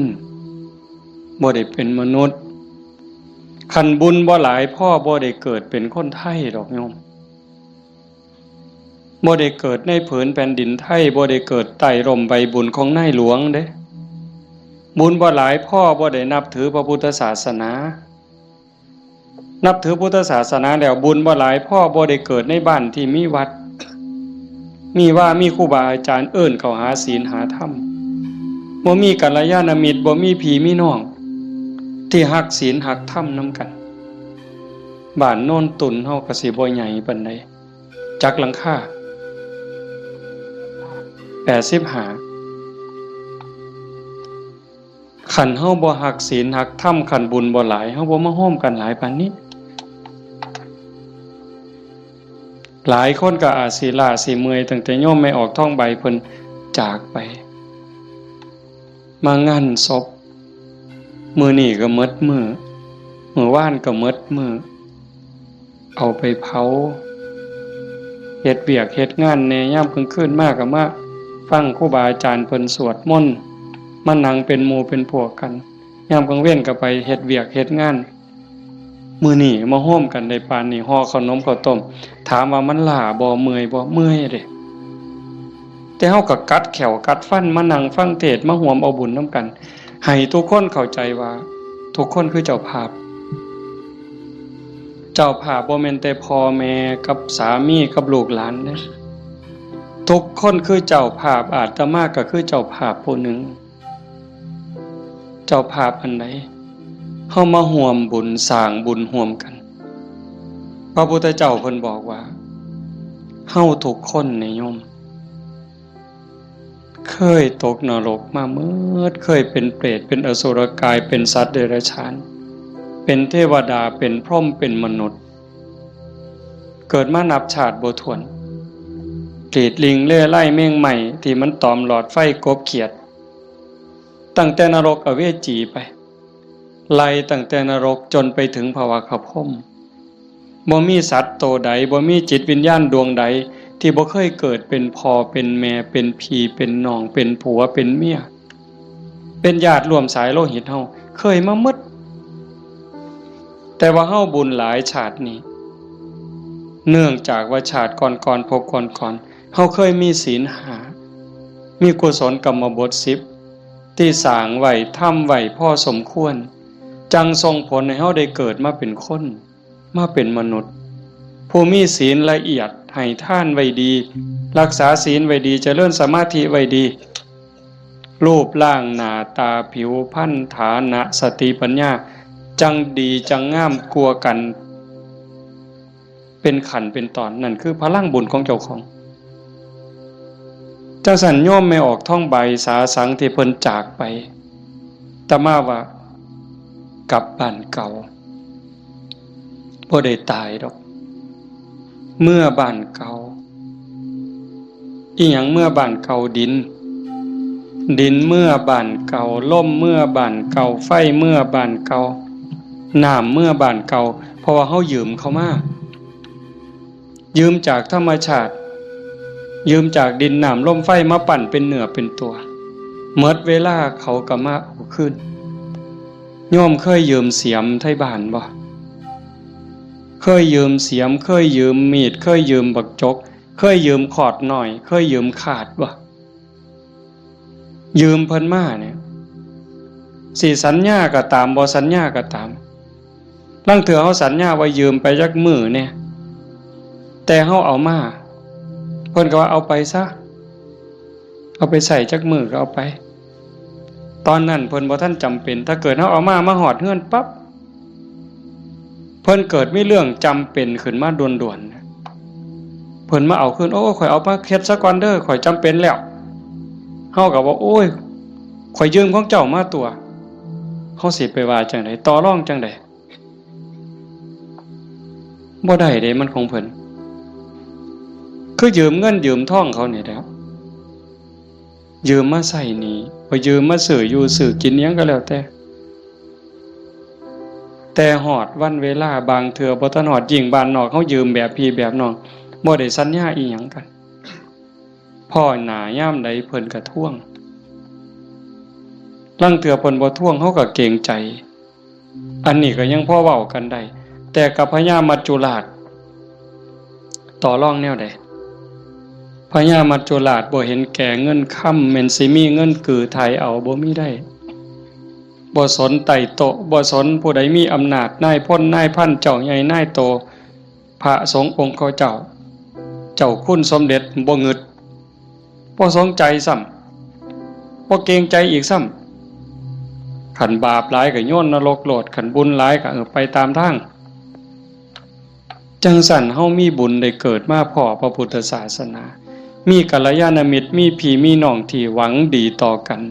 บ่ได้เป็นมนุษย์ คันบุญบ่หลายพอบ่ได้เกิดเป็นคนไทยดอกโยม บ่ได้เกิดในผืนแผ่นดินไทย บ่ได้เกิดใต้ร่มใบบุญของนายหลวงเด้ บุญบ่หลายพอบ่ได้นับถือพระพุทธศาสนา นับถือพุทธศาสนาแล้ว บุญบ่หลายพอบ่ได้เกิดในบ้านที่มีวัด มีวา มีครูบาอาจารย์เอิ้นเข้าหาศีลหาธรรม บ่มีกัลยาณมิตร บ่มีพี่มีน้อง ที่ฮักศีลฮักธรรมนำกัน บ้านโนนตุ่นเฮาก็สิบ่ใหญ่ปานใด จักหลังคา แปดสิบห้า คันเฮาบ่ฮักศีลฮักธรรม คันบุญบ่หลาย เฮาบ่มาโฮมกันหลายปานนี้ หลายคนก็อาจสิล้าสิเมื่อย ตั้งแต่โยมแม่ออกทองใบเพิ่นจากไป มางานศพ มื้อนี้ก็หมดมื้อ มื้อวานก็หมดมื้อ เอาไปเผา เฮ็ดเวียกเฮ็ดงานแหน่ ยามกลางคืนมาก็มาฟังครูบาอาจารย์เพิ่นสวดมนต์ มานั่งเป็นหมู่เป็นพวกกัน ยามกลางเว็นก็ไปเฮ็ดเวียกเฮ็ดงาน มื้อนี้มาโฮมกันได้ปานนี้ ห่อขนมข้าวต้ม ถามว่ามันล้าบ่ เมื่อยบ่ เมื่อยเด้ แต่เฮาก็กัดแข้วกัดฟันมานั่งฟังเทศน์ มาร่วมเอาบุญนำกัน ให้ทุกคนเข้าใจว่าทุกคนคือเจ้าภาพ เจ้าภาพบ่แม่นแต่พ่อแม่กับสามีกับลูกหลานเด้ ทุกคนคือเจ้าภาพ อาตมาก็คือเจ้าภาพผู้หนึ่ง เจ้าภาพอันใด เฮามาร่วมบุญสร้างบุญร่วมกัน พระพุทธเจ้าเพิ่นบอกว่า เฮาทุกคนนี่โยม เคยตกนรกมาเมิด เคยเป็นเปรต เป็นอสุรกาย เป็นสัตว์เดรัจฉาน เป็นเทวดา เป็นพรหม เป็นมนุษย์ เกิดมานับชาติบ่ถ้วน กรีดลิงเล่ไล่แมงไหม้ที่มันตอมหลอดไฟกบเขียด ตั้งแต่นรกอเวจีไป ไล่ตั้งแต่นรกจนไปถึงภวาคพรหม บ่มีสัตว์โตใด บ่มีจิตวิญญาณดวงใด ที่บ่เคยเกิดเป็นพ่อเป็นแม่ เป็นพี่เป็นน้อง เป็นผัวเป็นเมีย เป็นญาติร่วมสายโลหิตเฮา เคยมาหมด แต่ว่าเฮาบุญหลายชาตินี้ เนื่องจากว่าชาติก่อนๆ ภพก่อนๆ เฮาเคยมีศีลห้า มีกุศลกรรมบทสิบ ที่สร้างไว้ ทำไว้พอสมควร จั่งส่งผลให้เฮาได้เกิดมาเป็นคน มาเป็นมนุษย์ ผู้มีศีลละเอียด ให้ทานไว้ดี รักษาศีลไว้ดี เจริญสมาธิไว้ดี รูปร่างหน้าตาผิวพรรณ ฐานะ สติปัญญา จั่งดีจั่งงามกว่ากัน เป็นขั้นเป็นตอน นั่นคือพลังบุญของเจ้าของ จั่งซั้นโยมแม่ออกทองใบสาสังที่เพิ่นจากไป อาตมาว่า กลับบ้านเก่า บ่ได้ตายดอก เมือบ้านเก่า อิหยังเมือบ้านเก่า ดิน ดินเมือบ้านเก่า ลมเมือบ้านเก่า ไฟเมือบ้านเก่า น้ำเมือบ้านเก่า เพราะว่าเฮายืมเขามา ยืมจากธรรมชาติ ยืมจากดินน้ำลมไฟมาปั้นเป็นเนื้อเป็นตัว หมดเวลาเขาก็มาเอาคืน โยมเคยยืมเสียมไทบ้านบ่ เคยยืมเสียม เคยยืมมีด เคยยืมบักจก เคยยืมขอดน้อย เคยยืมคาดบ่ ยืมเพิ่นมาเนี่ย สิสัญญาก็ตาม บ่สัญญาก็ตาม ลางเทื่อเฮาสัญญาว่ายืมไปจักมื้อเนี่ย แต่เฮาเอามา เพิ่นก็ว่าเอาไปซะ เอาไปใช้จักมื้อก็เอาไป ตอนนั้นเพิ่นบ่ทันจำเป็น ถ้าเกิดเฮาเอามา มาฮอดเฮือนปั๊บ เพิ่นเกิดมีเรื่องจำเป็นขึ้นมาด่วนๆ เพิ่นมาเอาคืน โอ้ ข้อยเอามาเฮ็ดซะก่อนเด้อ ข้อยจำเป็นแล้ว เฮาก็บอก โอ้ย ข้อยยืมของเจ้ามาตัว เฮาสิไปว่าจั่งใด ต่อรองจั่งใด บ่ได้เด้ มันของเพิ่น คือยืมเงินยืมทองเขานี่แหละ ยืมมาใช้หนี้ บ่ยืมมาซื้ออยู่ซื้อกินอิหยังก็แล้วแต่ แต่ฮอดวันเวลา บางเทื่อบ่ทันฮอด ยิ่งบ้านนอกเฮายืมแบบพี่แบบน้อง บ่ได้สัญญาอิหยังกัน พ้อหน้ายามใดเพิ่นก็ทวง ลางเทื่อเพิ่นบ่ทวง เฮาก็เกรงใจ อันนี้ก็ยังพอเว้ากันได้ แต่กับพญามัจจุราช ต่อรองแนวใด พญามัจจุราชบ่เห็นแก่เงินคำ แม่นสิมีเงินกือไถ่เอา บ่มีได้ บ่สนไต่โต๊ะ บ่สนผู้ใดมีอำนาจ นายพล นายพัน เจ้าใหญ่ นายโต พระสงฆ์องค์เขาเจ้า เจ้าคุณสมเด็จ บ่งึด บ่สนใจซ้ำ บ่เกรงใจอีกซ้ำ คันบาปหลายก็โยนนรกโลด คันบุญหลายก็ เออ ไปตามทาง จั่งซั้นเฮามีบุญได้เกิดมาพ้อพระพุทธศาสนา มีกัลยาณมิตร มีพี่มีน้องที่หวังดีต่อกัน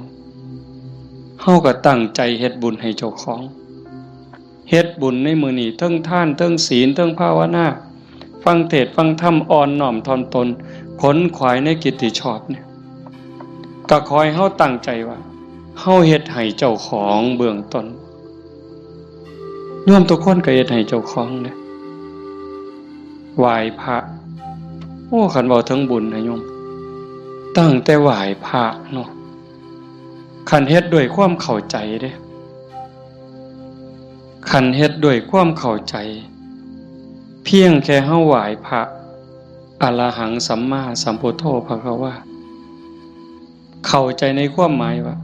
เฮาก็ตั้งใจเฮ็ดบุญให้เจ้าของ เฮ็ดบุญในมื้อนี้ เทิงทาน เทิงศีล เทิงภาวนา ฟังเทศน์ฟังธรรม อ่อนน้อมถ่อมตน ขนขวายในกิจที่ชอบเนี่ย ก็ขอให้เฮาตั้งใจว่า เฮาเฮ็ดให้เจ้าของเบื้องต้น โยมทุกคนก็เฮ็ดให้เจ้าของเนี่ย ไหว้พระ โอ้ คันเว้าถึงบุญนะโยม ตั้งแต่ไหว้พระเนาะ คันเฮ็ดด้วยความเข้าใจเด้ คันเฮ็ดด้วยความเข้าใจ เพียงแค่เฮาไหว้พระ อะระหังสัมมาสัมพุทโธภะคะวา เข้าใจในความหมายว่า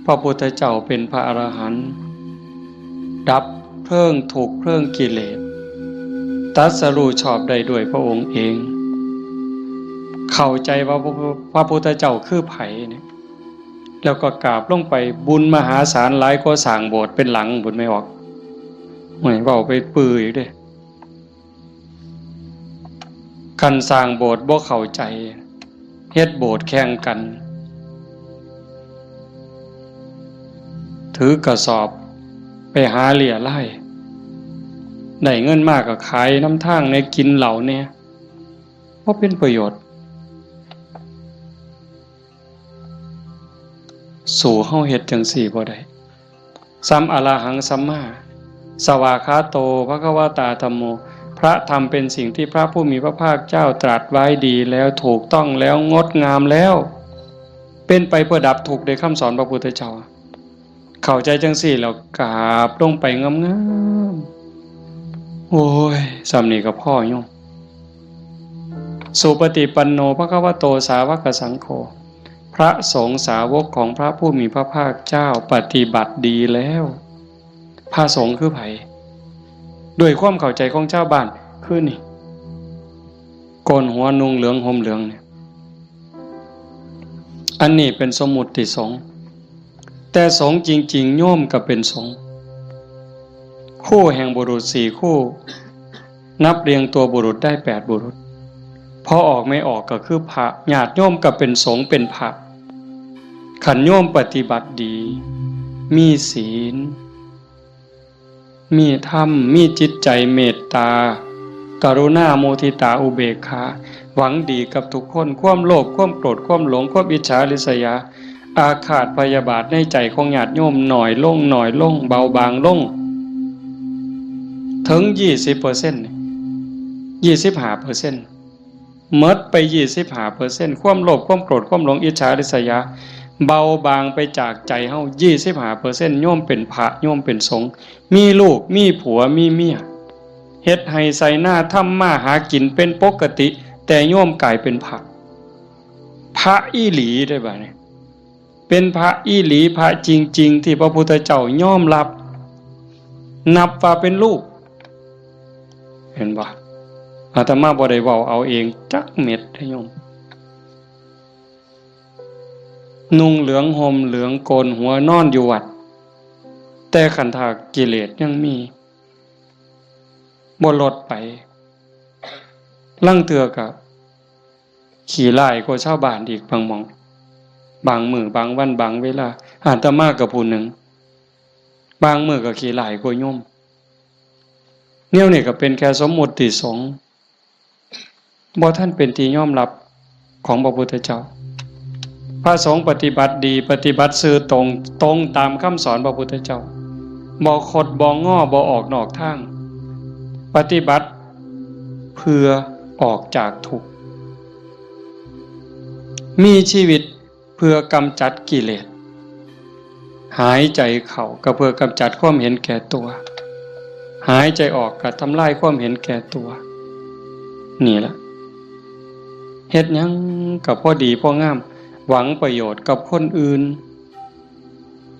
พระพุทธเจ้าเป็นพระอรหันต์ ดับเพลิงทุกข์เพลิงกิเลส ตรัสรู้ชอบได้ด้วยพระองค์เอง เข้าใจว่าพระพุทธเจ้าคือไผเนี่ย แล้วก็กราบลงไป บุญมหาศาลหลายกว่าสร้างโบสถ์เป็นหลังบุญไม่ออก ไม่เว้าไปปืออีกเด้ คันสร้างโบสถ์บ่เข้าใจ เฮ็ดโบสถ์แข่งกัน ถือกระสอบไปหาเรี่ยไล่ ได้เงินมากก็ขายนำทางแหน่ กินเหล้าแหน่ บ่เป็นประโยชน์ สู้เฮาเฮ็ดจั่งซี้บ่ได้ สัม อะระหังสัมมา สวากขาโต ภะคะวะตา ธัมโม พระธรรมเป็นสิ่งที่พระผู้มีพระภาคเจ้าตรัสไว้ดีแล้ว ถูกต้องแล้ว งดงามแล้ว เป็นไปเพื่อดับทุกข์ ได้คำสอนพระพุทธเจ้า เข้าใจจั่งซี้แล้วกราบลงไปงามๆ โอ้ย ส่ำนี้ก็พอโยม สุปฏิปันโน ภะคะวะโต สาวกสังโฆ พระสงฆ์สาวกของพระผู้มีพระภาคเจ้าปฏิบัติดีแล้ว พระสงฆ์คือไผ ด้วยความเข้าใจของชาวบ้านคือนี่ โกนหัวนุ่งเหลืองห่มเหลืองเนี่ย อันนี้เป็นสมมุติสงฆ์ แต่สงฆ์จริงๆ โยมก็เป็นสงฆ์ คู่แห่งบุรุษสี่คู่ นับเรียงตัวบุรุษได้แปดบุรุษ พอออกไม่ออกก็คือพระ ญาติโยมก็เป็นสงฆ์เป็นพระ คันโยมปฏิบัติดี มีศีล มีธรรม มีจิตใจเมตตา กรุณา มุทิตา อุเบกขา หวังดีกับทุกคน ความโลภ ความโกรธ ความหลง ความอิจฉาริษยา อาฆาตพยาบาทในใจของญาติโยมน้อยลง น้อยลง เบาบางลง ถึงยี่สิบเปอร์เซ็นต์ ยี่สิบห้าเปอร์เซ็นต์ หมดไปยี่สิบห้าเปอร์เซ็นต์ ความโลภ ความโกรธ ความหลง อิจฉาริษยา เบาบางไปจากใจเฮา ยี่สิบห้าเปอร์เซ็นต์ โยมเป็นพระ โยมเป็นสงฆ์ มีลูก มีผัว มีเมีย เฮ็ดไฮ่ไถนา ทำมาหากินเป็นปกติ แต่โยมกลายเป็นพระ พระอีหลีได้บ่เนี่ย เป็นพระอีหลี พระจริงๆ ที่พระพุทธเจ้ายอมรับ นับว่าเป็นลูก เห็นบ่ อาตมาบ่ได้เว้าเอาเองจักเม็ดเด้อโยม นุ่งเหลืองห่มเหลืองโกนหัวนอนอยู่วัด แต่คันถ้ากิเลสยังมี บ่ลดไป ลางเทื่อก็ขี้ร้ายกว่าชาวบ้านอีกบางหม่อง บางมื้อบางวันบางเวลา อาตมาก็ผู้หนึ่ง บางมื้อก็ขี้ร้ายกว่าโยม แนวนี้ก็เป็นแค่สมมุติสงฆ์ บ่ทันเป็นที่ยอมรับของพระพุทธเจ้า พระสงฆ์ปฏิบัติดี ปฏิบัติซื่อตรง ตรงตามคำสอนพระพุทธเจ้า บ่คดบ่งอ บ่ออกนอกทาง ปฏิบัติเพื่อออกจากทุกข์ มีชีวิตเพื่อกำจัดกิเลส หายใจเข้าก็เพื่อกำจัดความเห็นแก่ตัว หายใจออกก็ทำลายความเห็นแก่ตัว นี่ล่ะ เฮ็ดหยังก็พอดีพองาม หวังประโยชน์กับคนอื่น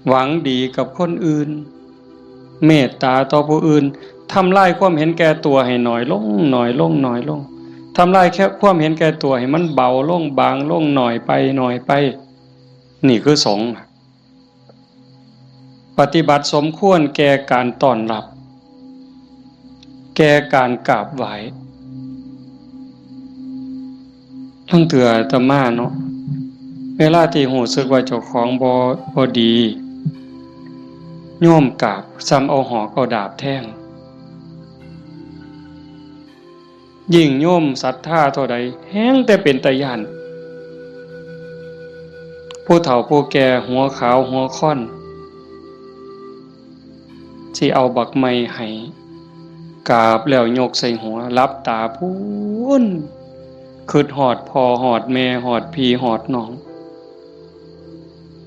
หวังดีกับคนอื่น เมตตาต่อผู้อื่น ทำลายความเห็นแก่ตัวให้น้อยลง น้อยลง น้อยลง ทำลายแค่ความเห็นแก่ตัวให้มันเบาลง บางลง น้อยไป น้อยไป นี่คือสงฆ์ ปฏิบัติสมควรแก่การต้อนรับ แก่การกราบไหว้ ลางเทื่ออาตมาเนาะ เวลาที่รู้สึกว่าเจ้าของบ่ บ่ดี โยมกราบ ส่ำเอาหอกเอาดาบแทง ยิ่งโยมศรัทธาเท่าใด แฮ่งแต่เป็นตาย้าน ผู้เฒ่าผู้แก่หัวขาวหัวค่อน สิเอาบักไม้ให้ กราบแล้วยกใส่หัว หลับตาพู้น คิดฮอดพ่อฮอดแม่ ฮอดพี่ฮอดน้อง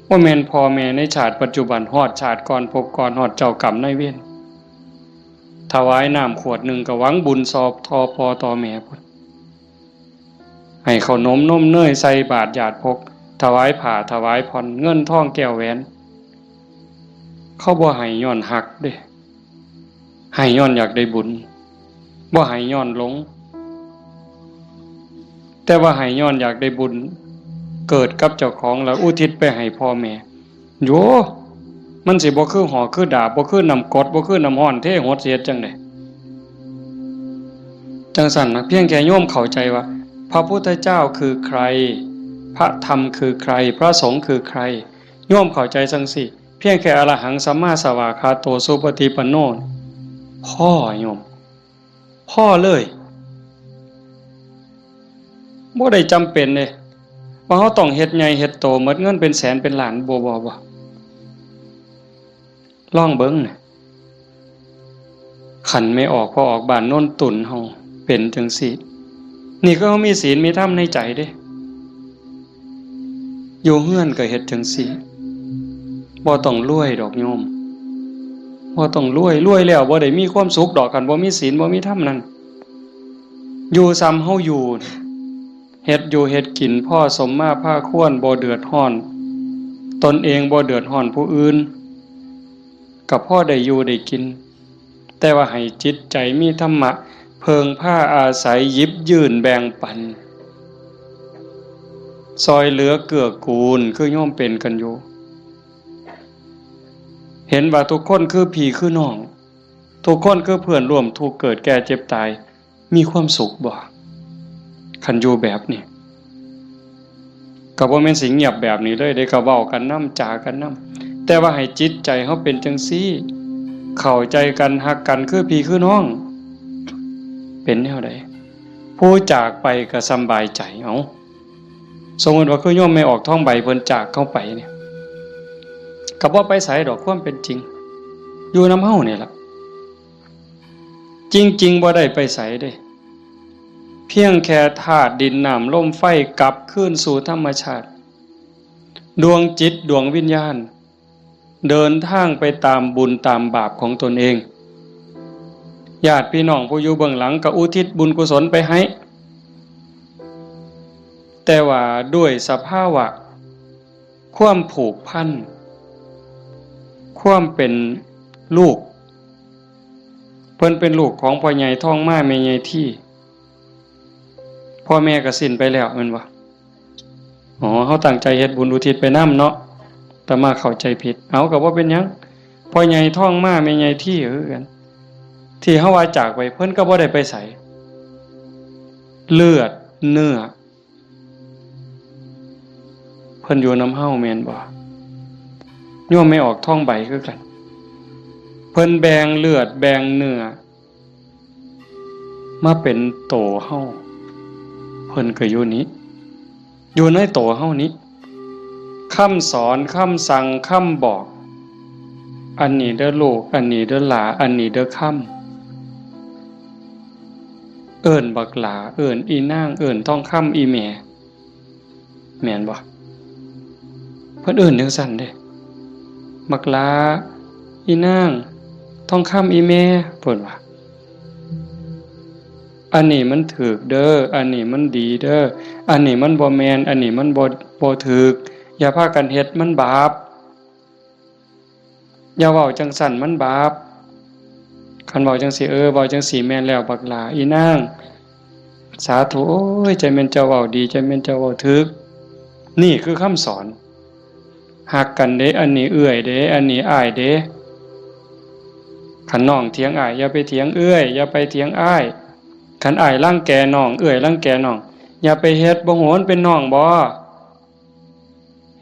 บ่แม่นพ่อแม่ในชาติปัจจุบัน ฮอดชาติก่อนภพก่อน ฮอดเจ้ากรรมนายเวร ถวายน้ำขวดหนึ่งก็หวังบุญซอบต่อพ่อต่อแม่พุ้น ให้ข้าวนมนมเนยใส่บาตรญาติพก ถวายผ้าถวายผ่อน เงินทองแก้วแหวน เขาบ่ให้ย้อนฮักเด้ ให้ย้อนอยากได้บุญ บ่ให้ย้อนหลง แต่ว่าให้ย้อนอยากได้บุญ เกิดกับเจ้าของแล้วอุทิศไปให้พ่อแม่ โย มันสิบ่คือหอกคือดาบ บ่คือน้ำกรด บ่คือน้ำร้อนเทหด สิเฮ็ดจั่งใด จั่งซั้นนะ เพียงแค่โยมเข้าใจว่า พระพุทธเจ้าคือใคร พระธรรมคือใคร พระสงฆ์คือใคร โยมเข้าใจจั่งซี้ เพียงแค่อรหังสัมมาสวากขาโตสุปฏิปันโน พอโยม พอเลย บ่ได้จำเป็นเด้ ว่าเราต้องเฮ็ดใหญ่เฮ็ดโต หมดเงินเป็นแสนเป็นล้าน บ่ บ่ บ่ ลองเบิ่งนะ คันแม่ออกพ่อออกบ้านโนนตุ่นเฮาเป็นจั่งซี้ นี่คือเฮามีศีลมีธรรมในใจเด้ อยู่เฮือนก็เฮ็ดจั่งซี้ บ่ต้องรวยดอกโยม บ่ต้องรวย รวยแล้วบ่ได้มีความสุขดอก คันบ่มีศีลบ่มีธรรมนั่น อยู่ส่ำเฮาอยู่ เฮ็ดอยู่เฮ็ดกินพอสมมาพาควร บ่เดือดร้อนตนเอง บ่เดือดร้อนผู้อื่น ก็พอได้อยู่ได้กิน แต่ว่าให้จิตใจมีธรรมะ เพิ่งพาอาศัย หยิบยื่นแบ่งปัน ซ่อยเหลือเกื้อกูล คือโยมเป็นกันอยู่ เห็นว่าทุกคนคือพี่คือน้อง ทุกคนคือเพื่อนร่วมทุกข์เกิดแก่เจ็บตาย มีความสุขบ่ คันอยู่แบบนี้ ก็บ่แม่นสิเงียบแบบนี้เลยเด้ ก็เว้ากันนำ จ๋ากันนำ แต่ว่าให้จิตใจเฮาเป็นจั่งซี้ เข้าใจกันฮักกันคือพี่คือน้อง เป็นแนวใด ผู้จากไปก็สำบายใจ เอ้า สมมติว่าคือโยมแม่ออกทองใบเพิ่นจากเฮาไปเนี่ย ก็บ่ไปไสดอกความเป็นจริง อยู่นำเฮานี่ล่ะ จริงๆ บ่ได้ไปไสเด้ เพียงแค่ธาตุดินน้ำลมไฟกลับคืนสู่ธรรมชาติ ดวงจิตดวงวิญญาณ เดินทางไปตามบุญตามบาปของตนเอง ญาติพี่น้องผู้อยู่เบื้องหลังก็อุทิศบุญกุศลไปให้ แต่ว่าด้วยสภาวะ ความผูกพัน ความเป็นลูก เพิ่นเป็นลูกของพ่อใหญ่ทองมาแม่ใหญ่ที่ พ่อแม่ก็สิ้นไปแล้วแม่นบ่ อ๋อ เฮาตั้งใจเฮ็ดบุญอุทิศไปนำเนาะ อาตมาเข้าใจผิด เอา ก็บ่เป็นหยัง พ่อใหญ่ทองมาแม่ใหญ่ที่คือกัน ที่เฮาว่าจากไป เพิ่นก็บ่ได้ไปไส เลือดเนื้อ เพิ่นอยู่นำเฮาแม่นบ่ โยมแม่ออกทองใบคือกัน เพิ่นแบ่งเลือดแบ่งเนื้อ มาเป็นโตเฮา เพิ่นก็อยู่นี้ อยู่ในโตเฮานี้ คำสอน คำสั่ง คำบอก อันนี้เด้อลูก อันนี้เด้อหลา อันนี้เด้อคำ เอิ้นบักหลา เอิ้นอีนาง เอิ้นทองคำอีแม่ แม่นบ่ เพิ่นเอิ้นจั่งซั้นเด้ บักหลา อีนาง ทองคำอีแม่ เพิ่นว่า อันนี้มันถูกเด้อ อันนี้มันดีเด้อ อันนี้มันบ่แม่น อันนี้มันบ่ บ่ถูก อย่าพากันเฮ็ด มันบาป อย่าเว้าจั่งซั้น มันบาป คันเว้าจั่งซี้ เออ เว้าจั่งซี้แม่นแล้ว บักหลา อีนาง สาธุ โอ้ย จั่งแม่นเจ้าเว้าดี จั่งแม่นเจ้าเว้าถูก นี่คือคำสอน ฮักกันเด้ อันนี้เอื้อยเด้ อันนี้อ้ายเด้ คันน้องเถียงอ้าย อย่าไปเถียงเอื้อย อย่าไปเถียงอ้าย คันอ้ายรังแกน้อง เอื้อยรังแกน้อง อย่าไปเฮ็ด บ่ฮู้มันเป็นน้องบ่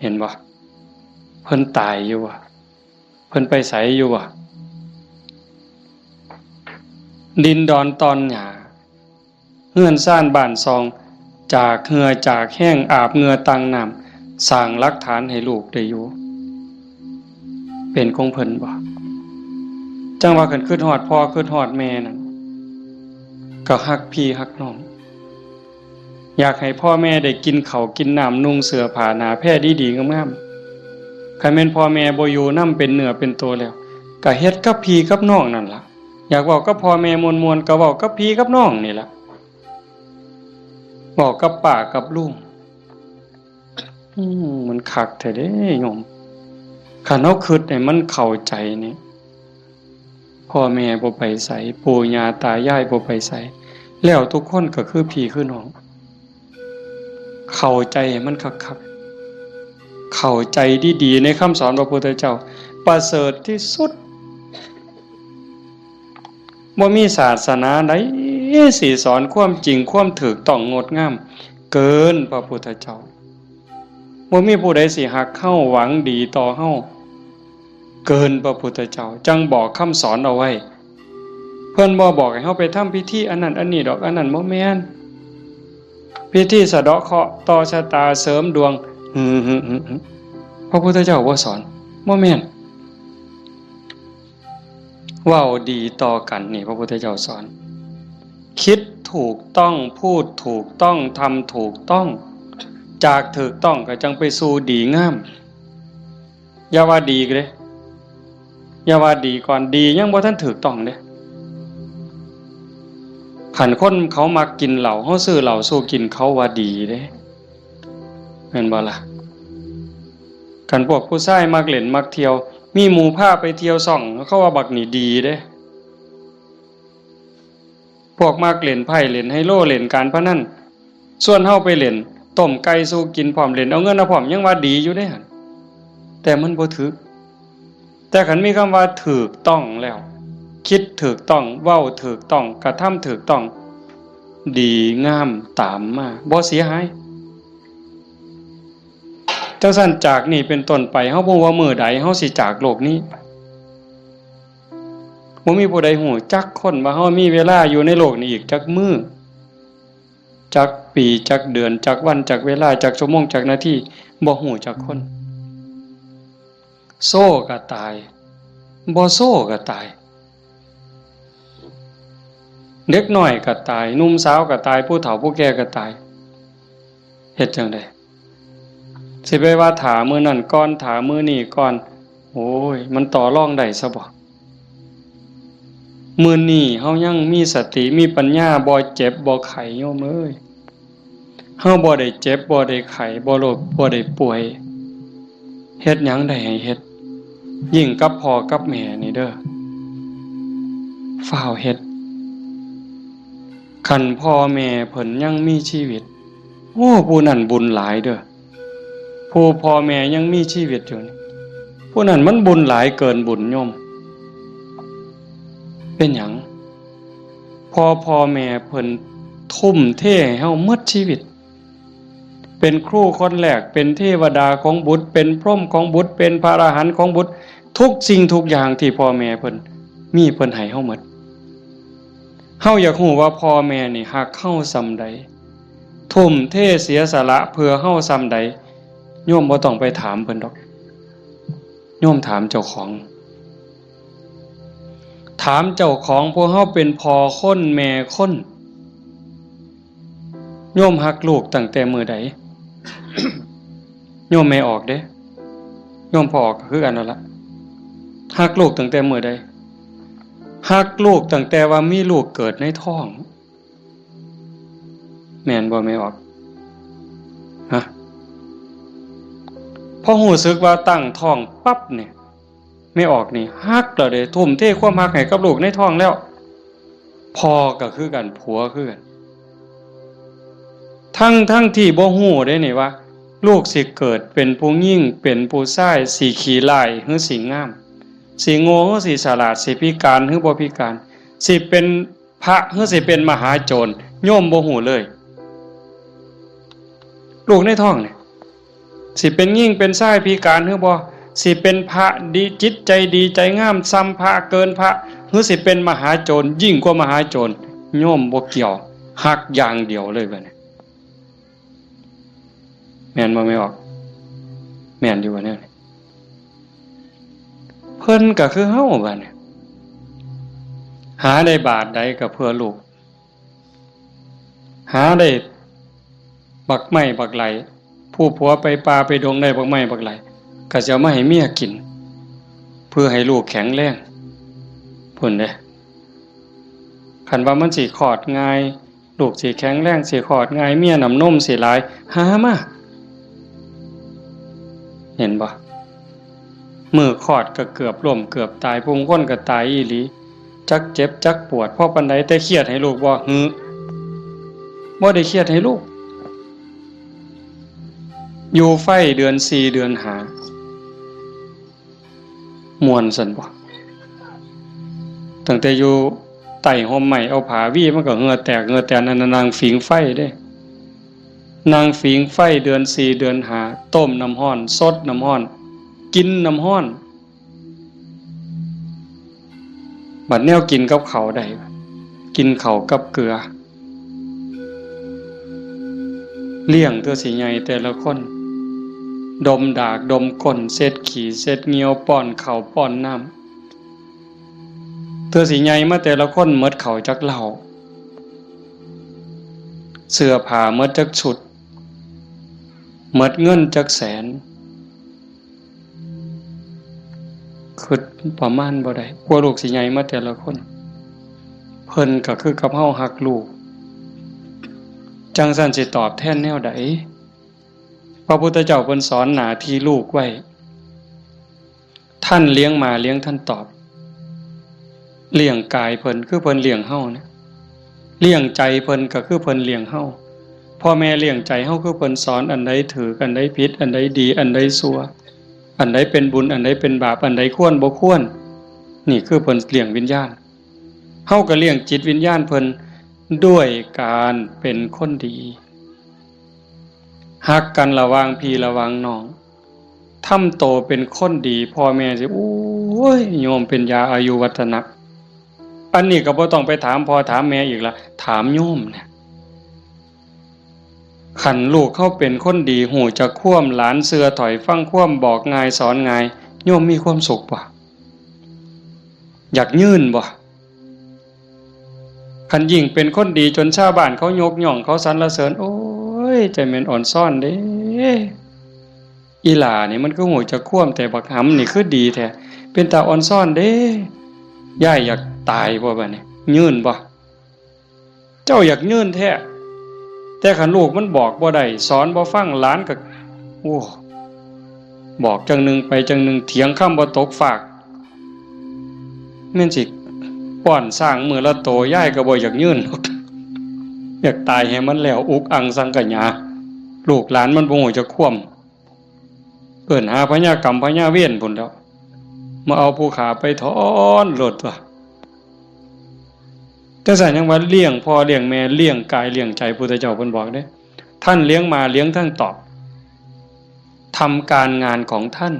เห็นบ่ เพิ่นตายอยู่บ่ เพิ่นไปไสอยู่บ่ ดินดอนตอนหญ้า เฮือนซานบ้านซอง จากเหื่อจากแฮง อาบเหงื่อต่างน้ำ สร้างหลักฐานให้ลูกได้อยู่ เป็นของเพิ่นบ่ จั่งว่าคันคิดฮอดพ่อคิดฮอดแม่นั่น ก็ฮักพี่ฮักน้อง อยากให้พ่อแม่ได้กินข้าวกินน้ำ นุ่งเสื้อผ้าหน้าแพรดีๆงามๆ คันแม่นพ่อแม่บ่อยู่นำเป็นเนื้อเป็นตัวแล้ว ก็เฮ็ดกับพี่กับน้องนั่นล่ะ อยากเว้ากับพ่อแม่ม่วนๆ ก็เว้ากับพี่กับน้องนี่ล่ะ เว้ากับป้ากับลุง อืม มันคักแท้เด้โยม คันเฮาคิดให้มันเข้าใจนี่ พ่อแม่บ่ไปไส ปู่ย่าตายายบ่ไปไส แล้วทุกคนก็คือพี่คือน้อง เข้าใจให้มันคักๆ เข้าใจดีๆ ในคำสอนพระพุทธเจ้า ประเสริฐที่สุด บ่มีศาสนาใดสิสอนความจริงความถูกต้องงดงาม เกินพระพุทธเจ้า บ่มีผู้ใดสิฮักเฮาหวังดีต่อเฮา เกินพระพุทธเจ้า จั่งบอกคำสอนเอาไว้ เพิ่นบ่บอกให้เฮาไปทำพิธีอันนั้นอันนี้ดอก อันนั้นบ่แม่น พิธีสะเดาะเคราะห์ต่อชะตาเสริมดวง หึ หึ หึ หึ พระพุทธเจ้าบ่สอน บ่แม่น เว้าดีต่อกันนี่พระพุทธเจ้าสอน คิดถูกต้อง พูดถูกต้อง ทำถูกต้อง จากถูกต้องก็จั่งไปสู่ดีงาม อย่าว่าดีเด้ อย่าว่าดีก่อน ดียังบ่ทันถูกต้องเด้ คันคนเขามักกินเหล้า เฮาซื้อเหล้าสู่กิน เขาว่าดีเด้ แม่นบ่ล่ะ คันพวกผู้ชายมักเล่นมักเที่ยว มีหมู่พาไปเที่ยวซ่อง เขาว่าบักนี่ดีเด้ พวกมักเล่นไพ่เล่นไฮโลเล่นการพนัน ชวนเฮาไปเล่น ต้มไก่สู่กินพร้อม เล่นเอาเงินเอาพร้อม ยังว่าดีอยู่เด้หั่น แต่มันบ่ถูก แต่คันมีคำว่าถูกต้องแล้ว คิดถูกต้อง เว้าถูกต้อง กระทำถูกต้อง ดีงามตามมา บ่เสียหาย จั่งซั้นจากนี้เป็นต้นไป เฮาบ่ฮู้ว่ามื้อใดเฮาสิจากโลกนี้ บ่มีผู้ใดฮู้จักคนว่าเฮามีเวลาอยู่ในโลกนี้อีกจักมื้อ จักปี จักเดือน จักวัน จักเวลา จักชั่วโมง จักนาที บ่ฮู้จักคน โซก็ตาย บ่โซก็ตาย เด็กน้อยก็ตาย หนุ่มสาวก็ตาย ผู้เฒ่าผู้แก่ก็ตาย เฮ็ดจั่งใด สิไปว่าถ้ามื้อนั้นก่อน ถ้ามื้อนี้ก่อน โอ้ย มันต่อรองได้ซะบ่ มื้อนี้เฮายังมีสติ มีปัญญา บ่เจ็บ บ่ไข้ โยมเอ้ย เฮาบ่ได้เจ็บ บ่ได้ไข้ บ่โรค บ่ได้ป่วย เฮ็ดหยังได้ให้เฮ็ด ยิ่งกับพ่อกับแม่นี่เด้อ ฟ้าวเฮ็ด คันพ่อแม่เพิ่นยังมีชีวิต โอ้ ผู้นั้นบุญหลายเด้อ ผู้พ่อแม่ยังมีชีวิตอยู่นี่ ผู้นั้นมันบุญหลายเกินบุญโยม เป็นหยัง พ่อ พ่อแม่เพิ่นทุ่มเทให้เฮาหมดชีวิต เป็นครูคนแรก เป็นเทวดาของบุตร เป็นพรหมของบุตร เป็นพระอรหันต์ของบุตร ทุกสิ่งทุกอย่างที่พ่อแม่เพิ่นมี เพิ่นให้เฮาหมด เฮาอยากฮู้ว่าพ่อแม่นี่ฮักเฮาส่ำใด ทุ่มเทเสียสละเพื่อเฮาส่ำใด โยมบ่ต้องไปถามเพิ่นดอก โยมถามเจ้าของ ถามเจ้าของ พวกเฮาเป็นพ่อคนแม่คน โยมฮักลูกตั้งแต่มื้อใด โยมแม่ออกเด้ โยมพ่อออกก็คือกันนั่นละ ฮักลูกตั้งแต่มื้อใด ฮักลูกตั้งแต่ว่ามีลูกเกิดในท้อง แม่นบ่แม่ออก ฮะ พอรู้สึกว่าตั้งท้องปั๊บเนี่ย แม่ออกนี่ฮักแล้วเด้ ทุ่มเทความฮักให้กับลูกในท้องแล้ว พ่อก็คือกัน ผัวคือกัน ทั้ง ทั้งที่บ่ฮู้เด้นี่ว่า ลูกสิเกิดเป็นผู้หญิง เป็นผู้ชาย สิขี้ร้ายหรือสิงาม สิโง่หรือสิฉลาด สิพิการหรือบ่พิการ สิเป็นพระหรือสิเป็นมหาโจร โยมบ่ฮู้เลย ลูกในท้องเนี่ย สิเป็นหญิงเป็นชายพิการหรือบ่ สิเป็นพระดีจิตใจดีใจงามส่ำพระเกินพระ หรือสิเป็นมหาโจรยิ่งกว่ามหาโจร โยมบ่เกี่ยว ฮักอย่างเดียวเลยบัดนี้ แม่นบ่แม่ออก แม่นอยู่บ่แนวนี้ เพิ่นก็คือเฮาบัดนี้ หาได้บาทใดก็เพื่อลูก หาได้บักไม้บักไหล ผู้ผัวไปป่าไปดงได้บักไม้บักไหล ก็สิเอามาให้เมียกิน เพื่อให้ลูกแข็งแรง พุ้นเด้ คันว่ามันสิคลอดง่าย ลูกสิแข็งแรง สิคลอดง่าย เมียน้ำนมสิหลาย หามา เห็นบ่ มื้อคลอดก็เกือบล้มเกือบตาย ผู้บางคนก็ตายอีหลี จักเจ็บจักปวด พอปานใด แต่เครียดให้ลูกบ่ หือ บ่ได้เครียดให้ลูก อยู่ไฟเดือนสี่เดือนห้า ม่วนซั่นบ่ ตั้งแต่อยู่ใต้ฮ่มไม้ เอาผ้าวีมันก็เหงื่อแตกเหงื่อแตน นั่นน่ะนั่งผิงไฟเด้ นั่งผิงไฟเดือนสี่เดือนห้า ต้มน้ำร้อน สดน้ำร้อน กินน้ำร้อน บัดแนวกินกับข้าวได้ กินข้าวกับเกลือ เลี้ยงเทื่อสิใหญ่แต่ละคน ดมดากดมก้น เช็ดขี้เช็ดเหงี้ยว ป้อนข้าวป้อนน้ำ เทื่อสิใหญ่มาแต่ละคนหมดข้าวจักเล่า เสื้อผ้าหมดจักชุด หมดเงินจักแสน คิดประมาณบ่ได้ กว่าลูกสิใหญ่มาแต่ละคน เพิ่นก็คือกับเฮาฮักลูก จั่งซั้นสิตอบแทนแนวใด พระพุทธเจ้าเพิ่นสอนหน้าที่ลูกไว้ ท่านเลี้ยงมาเลี้ยงท่านตอบ เลี้ยงกายเพิ่นคือเพิ่นเลี้ยงเฮาเนี่ย เลี้ยงใจเพิ่นก็คือเพิ่นเลี้ยงเฮา พ่อแม่เลี้ยงใจเฮาคือเพิ่นสอนอันใดถูก อันใดผิด อันใดดี อันใดชั่ว อันใดเป็นบุญ อันใดเป็นบาป อันใดควรบ่ควร นี่คือเพิ่นเลี้ยงวิญญาณ เฮาก็เลี้ยงจิตวิญญาณเพิ่นด้วยการเป็นคนดี ฮักกันระหว่างพี่ระหว่างน้อง ทำโตเป็นคนดี พ่อแม่สิ โอ้ย โยมเป็นยาอายุวัฒนะ อันนี้ก็บ่ต้องไปถามพ่อถามแม่อีกละ ถามโยมเนี่ย คันลูกเขาเป็นคนดี ฮู้จักความ หลานเชื่อถ้อยฟังความ บอกง่ายสอนง่าย โยมมีความสุขบ่ อยากยืนบ่ คันยิ่งเป็นคนดีจนชาวบ้านเขายกย่อง เขาสรรเสริญ โอ้ย ใจแม่นอ่อนซ้อนเด้ อีหล่านี่มันคือฮู้จักความ แต่บักหำนี่คือดีแท้ เป็นตาอ่อนซ้อนเด้ ยายอยากตายบ่บัดนี้ ยืนบ่ เจ้าอยากยืนแท้ แต่คันลูกมันบอกบ่ได้ สอนบ่ฟัง หลานก็ โอ้ บอกจั่งหนึ่งไปจั่งหนึ่ง เถียงคำบ่ตกฟาก แม่นสิป้อนช้างมื้อละโต ยายก็บ่อยากยืน อยากตายให้มันแล้ว อุกอังสังขยา ลูกหลานมันบ่ฮู้จักความ เอิ้นหาพญากรรมพญาเวรพุ้นแหล้ว มาเอาผู้ข้าไปถอนโลดตั๊ว จั่งซั้นยังว่าเลี้ยงพ่อเลี้ยงแม่ เลี้ยงกายเลี้ยงใจ พุทธเจ้าเพิ่นบอกเด้ ท่านเลี้ยงมาเลี้ยงทั้งตอบ ทำการงานของท่าน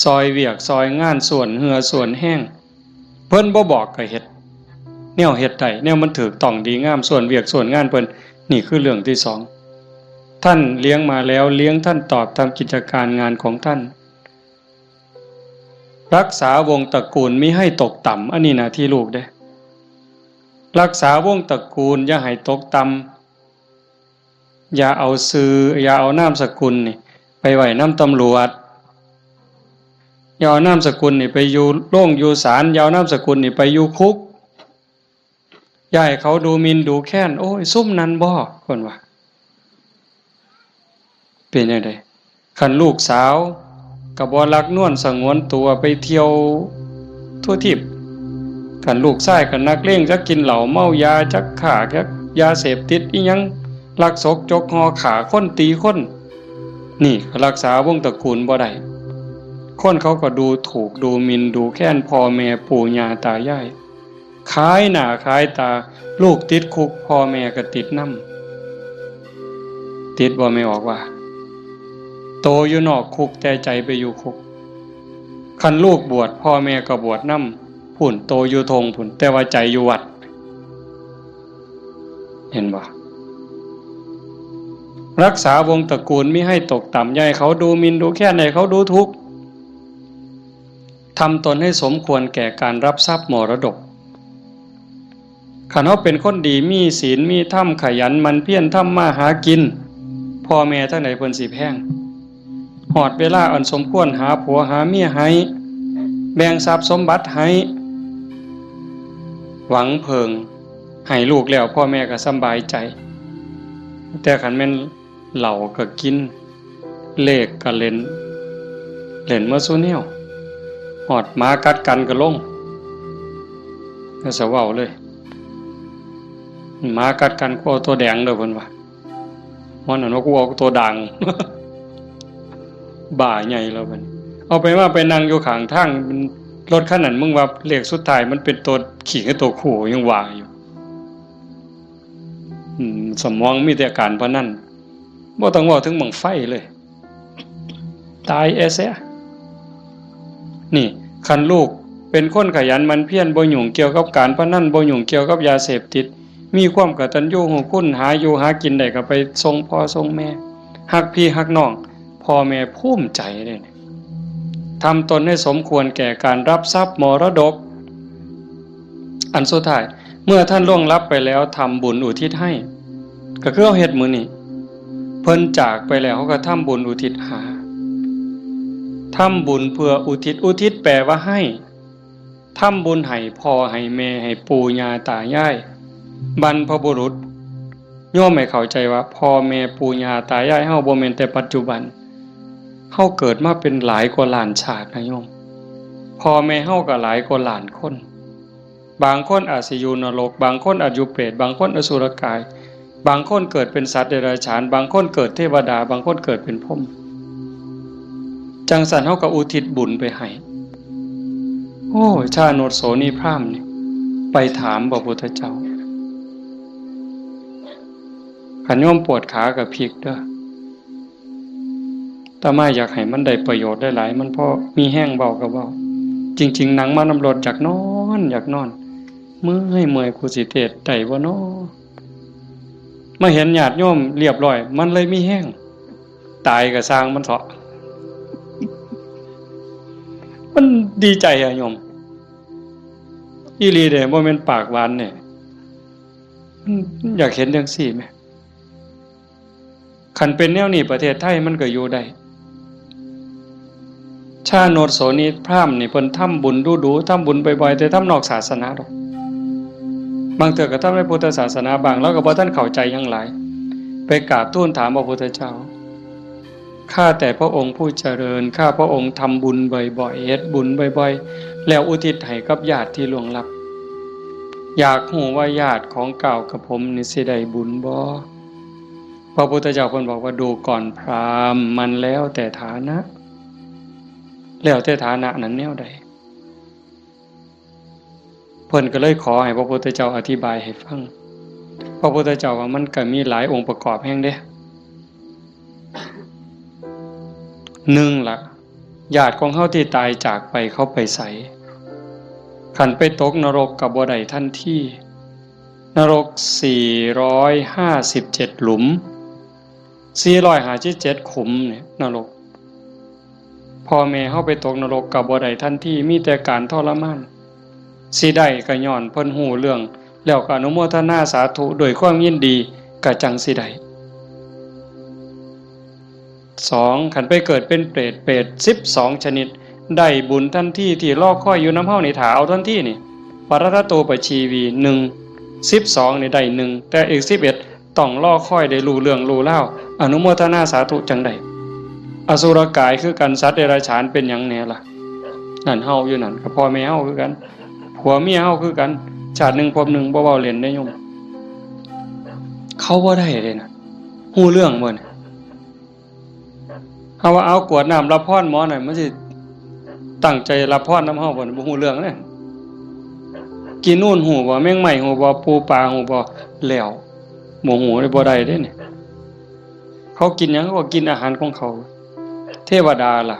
ซอยเวียกซอยงาน ส่วนเหื่อส่วนแฮง เพิ่นบ่บอกก็เฮ็ด แนวเฮ็ดได้ แนวมันถูกต้องดีงาม ส่วนเวียกส่วนงานเพิ่น นี่คือเรื่องที่สอง ท่านเลี้ยงมาแล้ว เลี้ยงท่านตอบ ทำกิจการงานของท่าน รักษาวงศ์ตระกูลมิให้ตกต่ำ อันนี้หน้าที่ลูกเด้ รักษาวงศ์ตระกูลอย่าให้ตกต่ำ อย่าเอาชื่อ อย่าเอานามสกุลนี่ ไปไว้นำตำรวจ อย่าเอานามสกุลนี่ไปอยู่โรงอยู่ศาล อย่าเอานามสกุลนี่ไปอยู่คุก อย่าให้เขาดูหมิ่นดูแคลน โอ้ย ซุมนั้นบ่ เพิ่นว่า เป็นจั่งใด คันลูกสาวก็บ่หลักนวลสงวนตัว ไปเที่ยวทั่วทีป คันลูกชายก็นักเลง จักกินเหล้าเมายา จักค้า จักยาเสพติดอิหยัง ลักซกจกห่อ ฆ่าคนตีคน นี่ก็รักษาวงศ์ตระกูลบ่ได้ คนเขาก็ดูถูกดูหมิ่นดูแคลนพ่อแม่ปู่ย่าตายาย ขายหน้าขายตา ลูกติดคุก พ่อแม่ก็ติดนำ ติดบ่ แม่ออกว่า โตอยู่นอกคุก แต่ใจไปอยู่คุก คันลูกบวช พ่อแม่ก็บวชนำ พุ้น โตอยู่ทงพุ้น แต่ว่าใจอยู่วัด เห็นบ่ รักษาวงศ์ตระกูลมิให้ตกต่ำ อย่าให้เขาดูหมิ่นดูแคลน ให้เขาดูถูก ทำตนให้สมควรแก่การรับทรัพย์มรดก คันเฮาเป็นคนดี มีศีล มีธรรม ขยันหมั่นเพียรทำมาหากิน พ่อแม่ทางใดเพิ่นสิแพง ฮอดเวลาอันสมควร หาผัวหาเมียให้ แบ่งทรัพย์สมบัติให้ หวังเพิ่งให้ลูกแล้ว พ่อแม่ก็สำบายใจ แต่คันแม่น เหล้าก็กิน เลขก็เล่น เล่นหมดซุแนว ฮอดหมากัดกันก็ลง แล้วสิเว้าเลย หมากัดกัน กูเอาตัวแดงเด้อ เพิ่นว่า ฮ้อนนั่นว่า กูเอาตัวด่าง บ้าใหญ่แล้วบัดนี้ เอาไปว่าไปนั่งอยู่ข้างทาง รถคันนั้น มึงว่าเลขสุดท้ายมันเป็นตัวขี้กับตัวคู่ ยังว่าอยู่ อืม สมองมีแต่การพนัน บ่ต้องเว้าถึงบั้งไฟเลย ตายแอเสีย นี่ คันลูกเป็นคนขยันหมั่นเพียร บ่ยุ่งเกี่ยวกับการพนัน บ่ยุ่งเกี่ยวกับยาเสพติด มีความกตัญญูรู้คุณ หาอยู่หากินได้ก็ไปส่งพ่อส่งแม่ ฮักพี่ฮักน้อง พ่อแม่ภูมิใจเลย ทำตนให้สมควรแก่การรับทรัพย์มรดก อันสุดท้าย เมื่อท่านล่วงลับไปแล้ว ทำบุญอุทิศให้ ก็คือเฮาเฮ็ดมื้อนี้ เพิ่นจากไปแล้ว เฮาก็ทำบุญอุทิศหา ทำบุญเพื่ออุทิศ อุทิศแปลว่าให้ ทำบุญให้พ่อให้แม่ ให้ปู่ย่าตายาย บรรพบุรุษ โยมให้เข้าใจว่าพ่อแม่ปู่ย่าตายายเฮาบ่แม่นแต่ปัจจุบัน เฮาเกิดมาเป็นหลายกว่าล้านชาตินะโยม พ่อแม่เฮาก็หลายกว่าล้านคน บางคนอาจสิอยู่นรก บางคนอาจอยู่เปรต บางคนอสุรกาย บางคนเกิดเป็นสัตว์เดรัจฉาน บางคนเกิดเทวดา บางคนเกิดเป็นพรหม จั่งซั้นเฮาก็อุทิศบุญไปให้ โอ้ย ชาโนชโสนีพราหมณ์นี่ ไปถามพระพุทธเจ้า คันโยมปวดขาก็พลิกเด้อ อาตมาอยากให้มันได้ประโยชน์หลายๆ มันพอมีแฮงเว้าก็เว้า จริงๆ นั่งมานำรถอยากนอน อยากนอน เมื่อยเมื่อย กูสิเทศน์ได้บ่น้อ มาเห็นญาติโยมเรียบร้อย มันเลยมีแฮง ตายก็ซ่างมันเถาะ มันดีใจอะโยม อีหลีเด้ บ่แม่นปากหวานเนี่ย มันอยากเห็นจั่งซี้แหม คันเป็นแนวนี้ประเทศไทยมันก็อยู่ได้ ชาโนดโสนิพราหมณ์นี่เพิ่นทำบุญดูๆ ทำบุญบ่อยๆ แต่ทำนอกศาสนาดอก บางเทื่อก็ทำในพุทธศาสนาบ้าง แล้วก็บ่ทันเข้าใจหยังหลาย ไปกราบทูลถามพระพุทธเจ้า ข้าแต่พระองค์ผู้เจริญ ข้าพระองค์ทำบุญบ่อยๆ เฮ็ดบุญบ่อยๆ แล้วอุทิศให้กับญาติที่ล่วงลับ อยากฮู้ว่าญาติของก้าวกับผมนี่สิได้บุญบ่ พระพุทธเจ้าเพิ่นบอกว่า ดูก่อนพราหมณ์ มันแล้วแต่ฐานะ แล้วแต่ฐานะนั้นแนวใด เพิ่นก็เลยขอให้พระพุทธเจ้าอธิบายให้ฟัง พระพุทธเจ้าว่ามันก็มีหลายองค์ประกอบแฮงเด้ หนึ่งละ ญาติของเฮาที่ตายจากไปเขาไปไส คันไปตกนรกก็บ่ได้ทันที นรกสี่ร้อยห้าสิบเจ็ดหลุม สี่ร้อยห้าสิบเจ็ดขุมเนี่ยนรก พ่อแม่เฮาไปตกนรกก็บ่ได้ทันที มีแต่การทรมาน สิได้ก็ย้อนเพิ่นฮู้เรื่อง แล้วก็อนุโมทนาสาธุด้วยความยินดี ก็จั่งสิได้ สอง คันไปเกิดเป็นเปรต เปรตสิบสองชนิด ได้บุญทันที ที่รอคอยอยู่นำเฮานี่ ถ้าเอาทันทีนี่ ปรัตตโตปชีวี หนึ่ง สิบสองนี่ได้หนึ่ง แต่อีกสิบเอ็ด ต้องรอคอยได้รู้เรื่องรู้ราว อนุโมทนาสาธุจั่งได้ อสุรกายคือกัน สัตว์เดรัจฉานเป็นหยังแหน่ล่ะ นั่นเฮาอยู่นั่น กับพ่อแม่เฮาคือกัน ผัวเมียเฮาคือกัน ชาติหนึ่งภพหนึ่ง บ่เว้าเล่นเด้โยม เขาบ่ได้เลยนะ ฮู้เรื่องบ่เนี่ย เฮาว่าเอากรวดน้ำรับพรหมอหน่อย มันสิตั้งใจรับพรนำเฮาบ่เนี่ย บ่ฮู้เรื่องเด้ กินนู่นฮู้บ่ แมงไม้ฮู้บ่ ปูปลาฮู้บ่ แล้ว บ่ฮู้เลย บ่ได้เด้เนี่ย เขากินหยัง เขาก็กินอาหารของเขา เทวดาล่ะ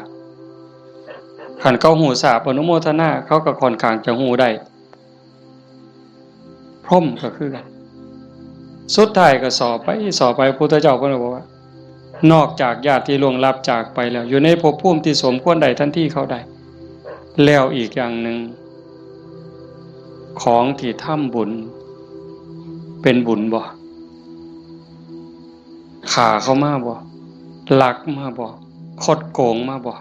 คันเขาฮู้ทราบอนุโมทนา เขาก็ค่อนข้างจะฮู้ได้ พรหมก็คือกัน สุดท้ายก็สอบไป สอบไป พุทธเจ้าเพิ่นก็บอกว่า นอกจากญาติที่ล่วงลับจากไปแล้ว อยู่ในภพภูมิที่สมควรได้ทันทีเขาได้ แล้วอีกอย่างหนึ่ง ของที่ทำบุญ เป็นบุญบ่ ฆ่าเขามาบ่ ลักมาบ่ คดโกงมาบ่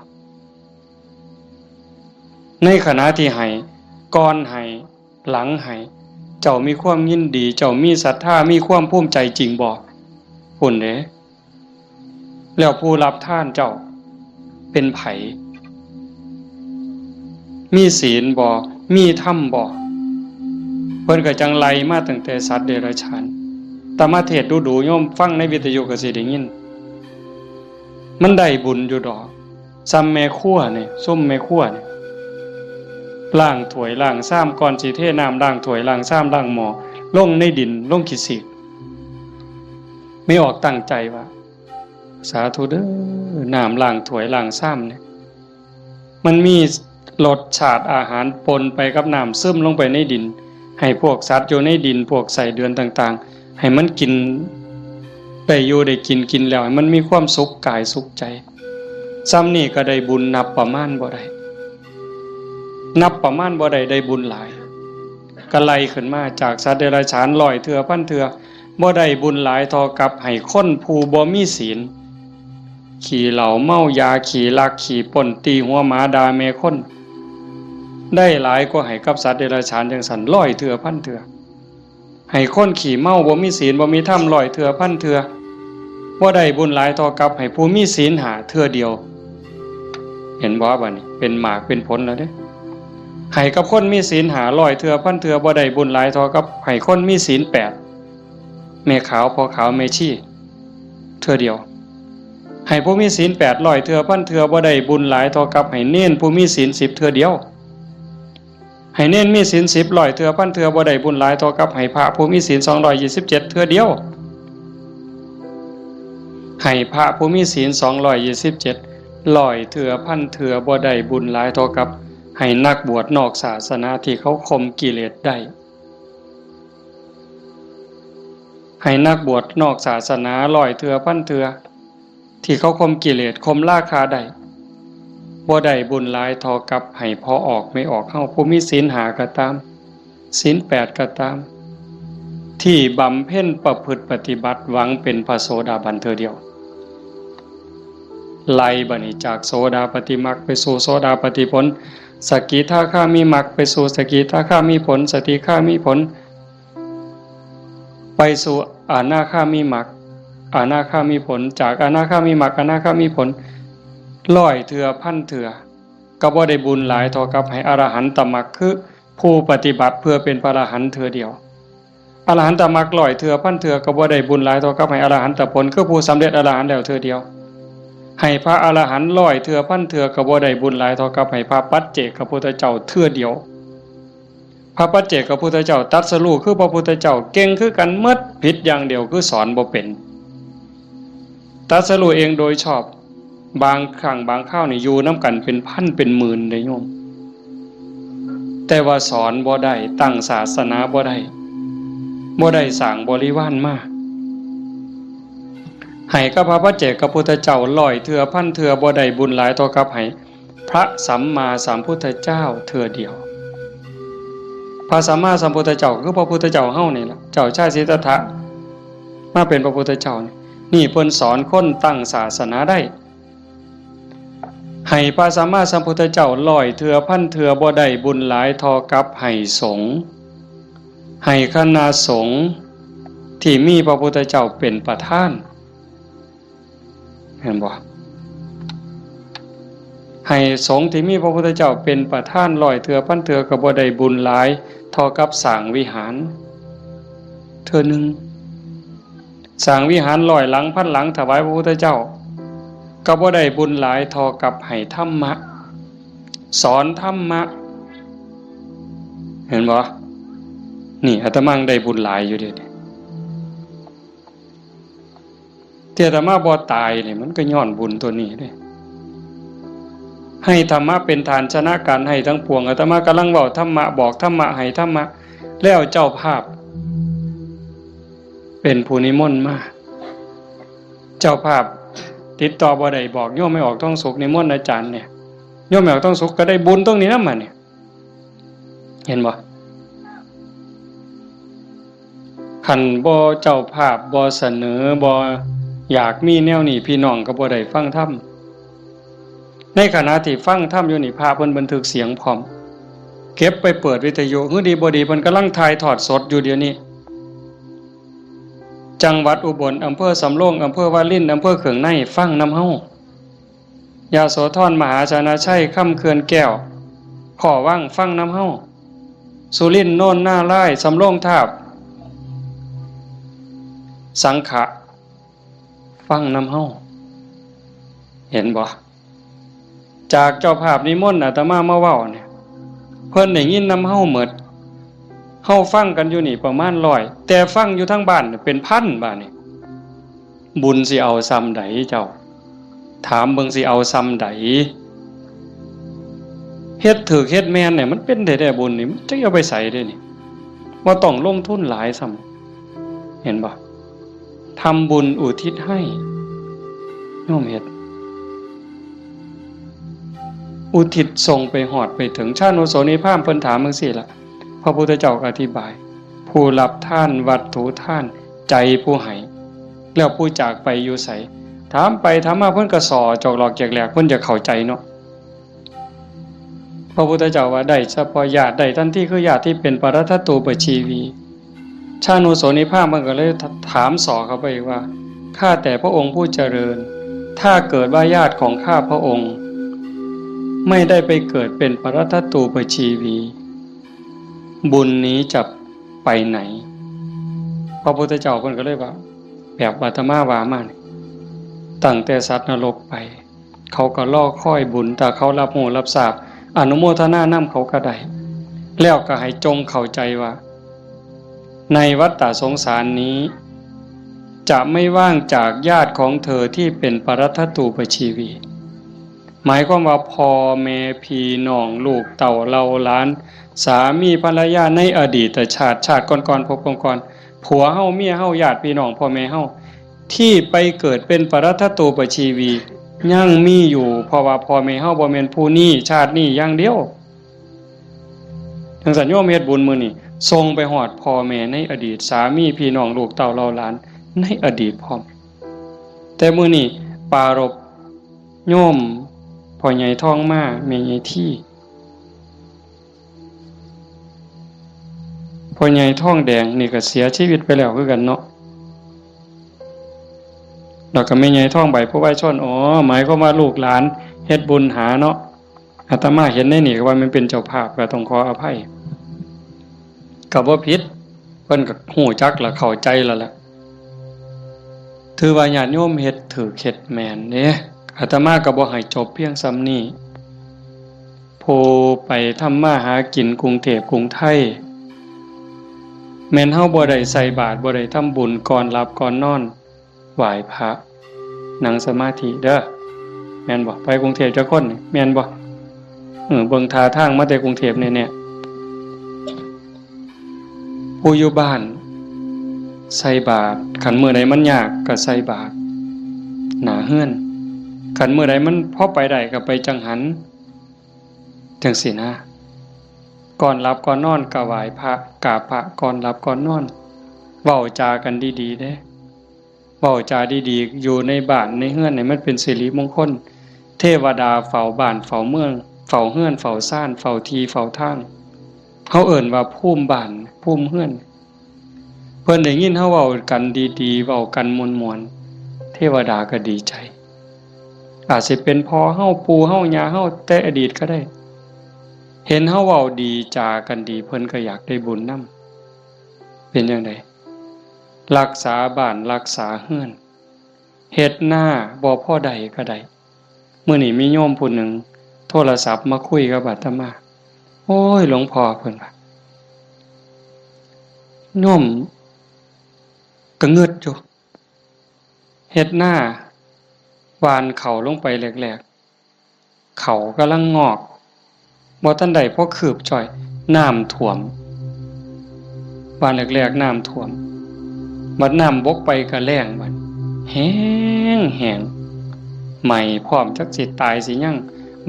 ในขณะที่ให้ ก่อนให้ หลังให้ เจ้ามีความยินดี เจ้ามีศรัทธา มีความภูมิใจจริงบ่ พุ้นเด้ แล้วผู้รับทานเจ้าเป็นไผ มีศีลบ่ มีธรรมบ่ เพิ่นก็จั่งไล่มาตั้งแต่สัตว์เดรัจฉาน แต่มาเทศน์ดูๆ โยมฟังในวิทยุก็สิได้ยิน มันได้บุญอยู่ดอก ซ่ำแม่ครัวนี่ ซุมแม่ครัวนี่ ล้างถ้วยล้างชาม ก่อนสิเทน้ำล้างถ้วยล้างชามล้างหม้อ ลงในดิน ลงขี้สีก แม่ออกตั้งใจว่า สาธุเด้อ น้ำล้างถ้วยล้างชามเนี่ย มันมีรสชาติอาหารปนไปกับน้ำ ซึมลงไปในดิน ให้พวกสัตว์อยู่ในดิน พวกไส้เดือนต่างๆ ให้มันกิน ได้อยู่ได้กิน กินแล้วให้มันมีความสุขกายสุขใจ ซ่ำนี่ก็ได้บุญนับประมาณบ่ได้ นับประมาณบ่ได้ ได้บุญหลาย ก็ไล่ขึ้นมาจากสัตว์เดรัจฉานร้อยเทื่อพันเทื่อ บ่ได้บุญหลายเท่ากับให้คนผู้บ่มีศีล ขี้เหล้าเมายา ขี้ลักขี้ปล้น ตีหัวหมา ด่าแม่คน ได้หลายกว่าให้กับสัตว์เดรัจฉานจั่งซั้นร้อยเทื่อพันเทื่อ ให้คนขี้เมา บ่มีศีล บ่มีธรรม ร้อยเทื่อพันเทื่อ บ่ได้บุญหลายเท่ากับให้ผู้มีศีลห้าเทื่อเดียว เห็นบ่ บัดนี้เป็นหมากเป็นผลแล้วเด้ ให้กับคนมีศีลห้าร้อยเทื่อพันเทื่อ บ่ได้บุญหลายเท่ากับให้คนมีศีลแปด แม่ขาว พ่อขาว แม่ชี เทื่อเดียว ให้ผู้มีศีลแปดร้อยเทื่อพันเทื่อ บ่ได้บุญหลายเท่ากับให้เณรผู้มีศีลสิบเทื่อเดียว ให้เณรมีศีลสิบร้อยเทื่อพันเทื่อ บ่ได้บุญหลายเท่ากับให้พระผู้มีศีลสองร้อยยี่สิบเจ็ดเทื่อเดียว ให้พระผู้มีศีลสองร้อยยี่สิบเจ็ดร้อยเทื่อพันเทื่อ บ่ได้บุญหลายเท่ากับให้นักบวชนอกศาสนาที่เขาข่มกิเลสได้ ให้นักบวชนอกศาสนาร้อยเทื่อพันเทื่อ ที่เขาข่มกิเลสข่มราคะได้ บ่ได้บุญหลายเท่ากับให้พ่อออกแม่ออกเฮา ผู้มีศีลห้าก็ตาม ศีลแปดก็ตาม ที่บำเพ็ญประพฤติปฏิบัติหวังเป็นพระโสดาบันเทื่อเดียว ไล่บัดนี้จากโสดาปัตติมรรคไปสู่โสดาปัตติผล สกิทาคามิมรรคไปสู่สกิทาคามิผล สกิทาคามิผล ไปสู่อนาคามิมรรค อนาคามิผล จากอนาคามิมรรค อนาคามิผล ร้อยเทื่อพันเทื่อ ก็บ่ได้บุญหลายเท่ากับให้อรหันตมรรค คือผู้ปฏิบัติเพื่อเป็นพระอรหันต์เทื่อเดียว อรหันตมรรคร้อยเทื่อพันเทื่อ ก็บ่ได้บุญหลายเท่ากับให้อรหันตผล คือผู้สำเร็จอรหันต์แล้วเทื่อเดียว ให้พระอรหันต์ร้อยเทื่อพันเทื่อ ก็บ่ได้บุญหลายเท่ากับให้พระปัจเจกพุทธเจ้าเทื่อเดียว พระปัจเจกพุทธเจ้าตรัสรู้คือพระพุทธเจ้า เก่งคือกันหมด ผิดอย่างเดียวคือสอนบ่เป็น ตรัสรู้เองโดยชอบ บางครั้งบางคราวนี่อยู่นำกันเป็นพันเป็นหมื่นเด้โยม แต่ว่าสอนบ่ได้ ตั้งศาสนาบ่ได้ บ่ได้สร้างบริวารมา ให้กับพระปัจเจกพุทธเจ้าร้อยเทื่อพันเทื่อ บ่ได้บุญหลายเท่ากับให้พระสัมมาสัมพุทธเจ้าเทื่อเดียว พระสัมมาสัมพุทธเจ้าคือพระพุทธเจ้าเฮานี่ล่ะ เจ้าชายสิทธัตถะ มาเป็นพระพุทธเจ้านี่ นี่เพิ่นสอนคนตั้งศาสนาได้ ให้พระสัมมาสัมพุทธเจ้าร้อยเทื่อพันเทื่อ บ่ได้บุญหลายเท่ากับให้สงฆ์ ให้คณะสงฆ์ที่มีพระพุทธเจ้าเป็นประธาน เห็นบ่ ให้สงฆ์ที่มีพระพุทธเจ้าเป็นประธานร้อยเทื่อพันเทื่อ ก็บ่ได้บุญหลายเท่ากับสร้างวิหาร เทื่อหนึ่ง สร้างวิหารร้อยหลังพันหลังถวายพระพุทธเจ้า ก็บ่ได้บุญหลายเท่ากับให้ธรรมะ สอนธรรมะ เห็นบ่ นี่อาตมาได้บุญหลายอยู่เด้ ที่อาตมาบ่ตายนี่มันก็ย้อนบุญตัวนี้เด้ ให้ธรรมะเป็นฐานชนะการให้ทั้งปวง อาตมากำลังเว้าธรรมะ บอกธรรมะ ให้ธรรมะ แล้วเจ้าภาพ เป็นผู้นิมนต์มา เจ้าภาพติดต่อบ่ได้ บอกโยมแม่ออกทองสุขนิมนต์อาจารย์เนี่ย โยมแม่ออกทองสุขก็ได้บุญตรงนี้นำมาเนี่ย เห็นบ่ คันบ่เจ้าภาพบ่เสนอ บ่อยากมีแนวนี้ พี่น้องก็บ่ได้ฟังธรรม ในขณะที่ฟังธรรมอยู่นี่ พระเพิ่นบันทึกเสียงพร้อม เก็บไปเปิดวิทยุ หื้อดีบ่ดีเพิ่นกำลังถ่ายทอดสดอยู่เดี๋ยวนี้ จังหวัดอุบล อำเภอสำโรง อำเภอวาริน อำเภอเคืองใน ฟังนำเฮา ยโสธร มหาชนะชัย คำเขื่อนแก้ว ขอวัง ฟังนำเฮา สุรินทร์ โนนนารายณ์ สำโรงทาบ สังขะ ฟังนำเฮา เห็นบ่ จากเจ้าภาพนิมนต์อาตมามาเว้าเนี่ย เพิ่นได้ยินนำเฮาหมด เฮาฟังกันอยู่นี่ประมาณร้อย แต่ฟังอยู่ทางบ้านเนี่ยเป็นพันบาดนี่ บุญสิเอาส่ำใดเจ้า ถามเบิ่งสิเอาส่ำใด เฮ็ดถูกเฮ็ดแม่นเนี่ยมันเป็นได้แต่บุญนี่ มันจะเอาไปใส่ได้นี่ บ่ต้องลงทุนหลายซ้ำ เห็นบ่ ทำบุญอุทิศให้ โยมเฮ็ด อุทิศส่งไปฮอดไปถึง ชานุโสนีพราหมณ์เพิ่นถามจั่งซี้ล่ะ พระพุทธเจ้าก็อธิบาย ผู้รับทานวัตถุทาน ใจผู้ให้ แล้วผู้จากไปอยู่ไส ถามไปถามมาเพิ่นก็ส่อจอกหลอกแจกแหลก เพิ่นจะเข้าใจเนาะ พระพุทธเจ้าว่าได้เฉพาะญาติ ได้ทันทีคือญาติที่เป็นปรัตถตูปชีวี ชานุโสนีพราหมณ์มันก็เลยถามส่อเข้าไปอีกว่า ข้าแต่พระองค์ผู้เจริญ ถ้าเกิดว่าญาติของข้าพระองค์ ไม่ได้ไปเกิดเป็นปรัตถตูปชีวี บุญนี้จะไปไหน พระพุทธเจ้าเพิ่นก็เลยว่า แบบอาตมาว่ามานี่ ตั้งแต่สัตว์นรกไป เขาก็รอคอยบุญ ถ้าเขารับรู้รับทราบ อนุโมทนานำเขาก็ได้ แล้วก็ให้จงเข้าใจว่า ในวัฏฏะสงสารนี้ จะไม่ว่างจากญาติของเธอที่เป็นปรัตถตูปชีวี หมายความว่าพ่อแม่พี่น้องลูกเต้าเหล่าหลาน สามีภรรยาในอดีตชาติ ชาติก่อนๆ ภพก่อนๆ ผัวเฮา เมียเฮา ญาติพี่น้อง พ่อแม่เฮา ที่ไปเกิดเป็นปรัตถโตปชีวี ยังมีอยู่ เพราะว่าพ่อแม่เฮาบ่แม่นผู้นี้ ชาตินี้อย่างเดียว จั่งซั้นโยมเฮ็ดบุญมื้อนี้ ส่งไปฮอดพ่อแม่ในอดีต สามีพี่น้องลูกเต้าเหล่าหลานในอดีตพร้อม แต่มื้อนี้ปรารภโยมพ่อใหญ่ทองมา แม่ใหญ่ที พ่อใหญ่ทองแดงนี่ก็เสียชีวิตไปแล้วคือกันเนาะ แล้วก็แม่ใหญ่ทองใบ ผู้วายชน อ๋อ หมายความว่าลูกหลานเฮ็ดบุญหาเนาะ อาตมาเห็นในนี่ก็ว่ามันเป็นเจ้าภาพ ก็ต้องขออภัย ก็บ่ผิด เพิ่นก็ฮู้จักและเข้าใจแล้วล่ะ ถือว่าญาติโยมเฮ็ดถูกเฮ็ดแม่นเด้ อาตมาก็บ่ให้จบเพียงส่ำนี้ ผู้ไปทำมาหากินกรุงเทพกรุงไทย แม่นเฮาบ่ได้ใส่บาตร บ่ได้ทำบุญ ก่อนหลับก่อนนอน ไหว้พระ นั่งสมาธิเด้อ แม่นบ่ ไปกรุงเทพจักคนนี่ แม่นบ่ เออ เบิ่งท่าทางมาแต่กรุงเทพแน่ๆ ผู้อยู่บ้านใส่บาตร คันมื้อใดมันยากก็ใส่บาตรหน้าเฮือน คันมื้อใดมันพอไปได้ก็ไปจังหัน จั่งซี้นะ ก่อนหลับก่อนนอนก็ไหว้พระ กราบพระ ก่อนหลับก่อนนอน เว้าจากันดีๆ เด้ เว้าจาดีๆ อยู่ในบ้านในเฮือนนี่มันเป็นสิริมงคล เทวดาเฝ้าบ้านเฝ้าเมือง เฝ้าเฮือนเฝ้าซาน เฝ้าที่เฝ้าทาง เฮาเอิ้นว่าภูมิบ้าน ภูมิเฮือน เพิ่นได้ยินเฮาเว้ากันดีๆ เว้ากันม่วนๆ เทวดาก็ดีใจ อาจสิเป็นพ่อเฮา ปู่เฮา ย่าเฮา แต่อดีตก็ได้ เห็นเฮาเว้าดีจากันดี เพิ่นก็อยากได้บุญนำ เป็นจั่งใด รักษาบ้านรักษาเฮือน เฮ็ดนาบ่พอได้ก็ได้ มื้อนี้มีโยมผู้หนึ่งโทรศัพท์มาคุยกับอาตมา โอ้ย หลวงพ่อ เพิ่นว่า โยมก็งึดอยู่ เฮ็ดนา หว่านเข้าลงไปแรกๆ เข้ากำลังงอก บ่ทันได้พอคืบจ้อย น้ำท่วม หว่านแรกๆ น้ำท่วม บัดน้ำบกไปก็แล้งบัด แห้งแห้ง ไหม้พร้อม จักสิตายสิหยัง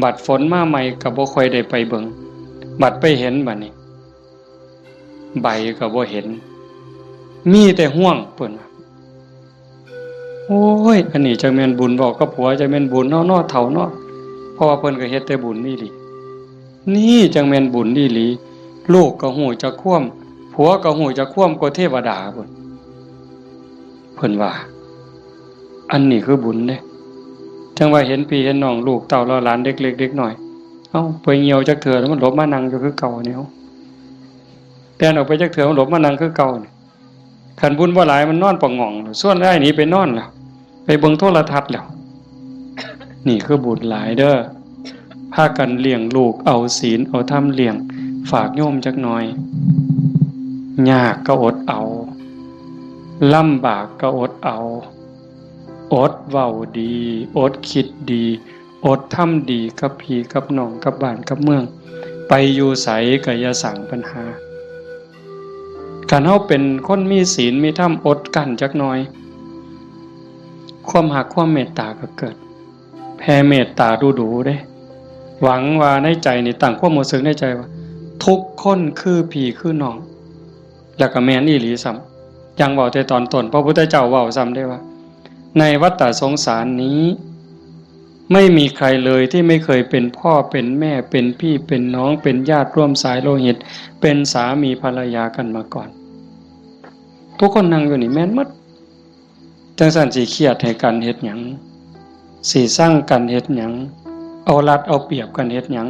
บัดฝนมาใหม่ก็บ่ค่อยได้ไปเบิ่ง บัดไปเห็นบัดนี้ ใบก็บ่เห็น มีแต่ฮวง เพิ่นว่า โอ้ย อันนี้จักแม่นบุญเว้ากับผัว จักแม่นบุญเนาะ เนาะ เฒ่าเนาะ เพราะว่าเพิ่นก็เฮ็ดแต่บุญอีหลี นี่จักแม่นบุญอีหลี ลูกก็ฮู้จักความ ผัวก็ฮู้จักความกว่าเทวดาพุ้น เพิ่นว่า อันนี้คือบุญเด้ จั่งว่าเห็นพี่เห็นน้อง ลูกเต้าเหล่าหลาน เด็กเล็กเด็กน้อย เอ้า ไปเหี่ยวจักเทื่อแล้วมันหลบมานั่งอยู่คือเก่านี่ เอ้า แล่นออกไปจักเทื่อมันหลบมานั่งคือเก่านี่ คันบุญบ่หลายมันนอนปะหง่อง ชวนอ้ายหนีไปนอนแล้ว ไปเบิ่งโทรทัศน์แล้ว นี่คือบุญหลายเด้อ พากันเลี้ยงลูก เอาศีลเอาธรรมเลี้ยง ฝากโยมจักหน่อย ยากก็อดเอา ลำบากก็อดเอา อดเว้าดี อดคิดดี อดทำดีกับพี่กับน้อง กับบ้านกับเมือง ไปอยู่ไสก็อย่าสร้างปัญหา คันเฮาเป็นคนมีศีลมีธรรม อดกลั้นจักหน่อย ความฮักความเมตตาก็เกิด แผ่เมตตาดูๆ เด้ หวังว่าในใจนี่ตั้งความรู้สึกในใจว่า ทุกคนคือพี่คือน้อง แล้วก็แม่นอีหลีซ้ำ อย่างเว้าแต่ตอนต้น พระพุทธเจ้าเว้าซ้ำเด้ว่า ในวัฏฏะสงสารนี้ ไม่มีใครเลยที่ไม่เคยเป็นพ่อเป็นแม่ เป็นพี่เป็นน้อง เป็นญาติร่วมสายโลหิต เป็นสามีภรรยากันมาก่อน ทุกคนนั่งอยู่นี่แม่นหมด จั่งซั้นสิเครียดให้กันเฮ็ดหยัง สิซังกันเฮ็ดหยัง เอารัดเอาเปรียบกันเฮ็ดหยัง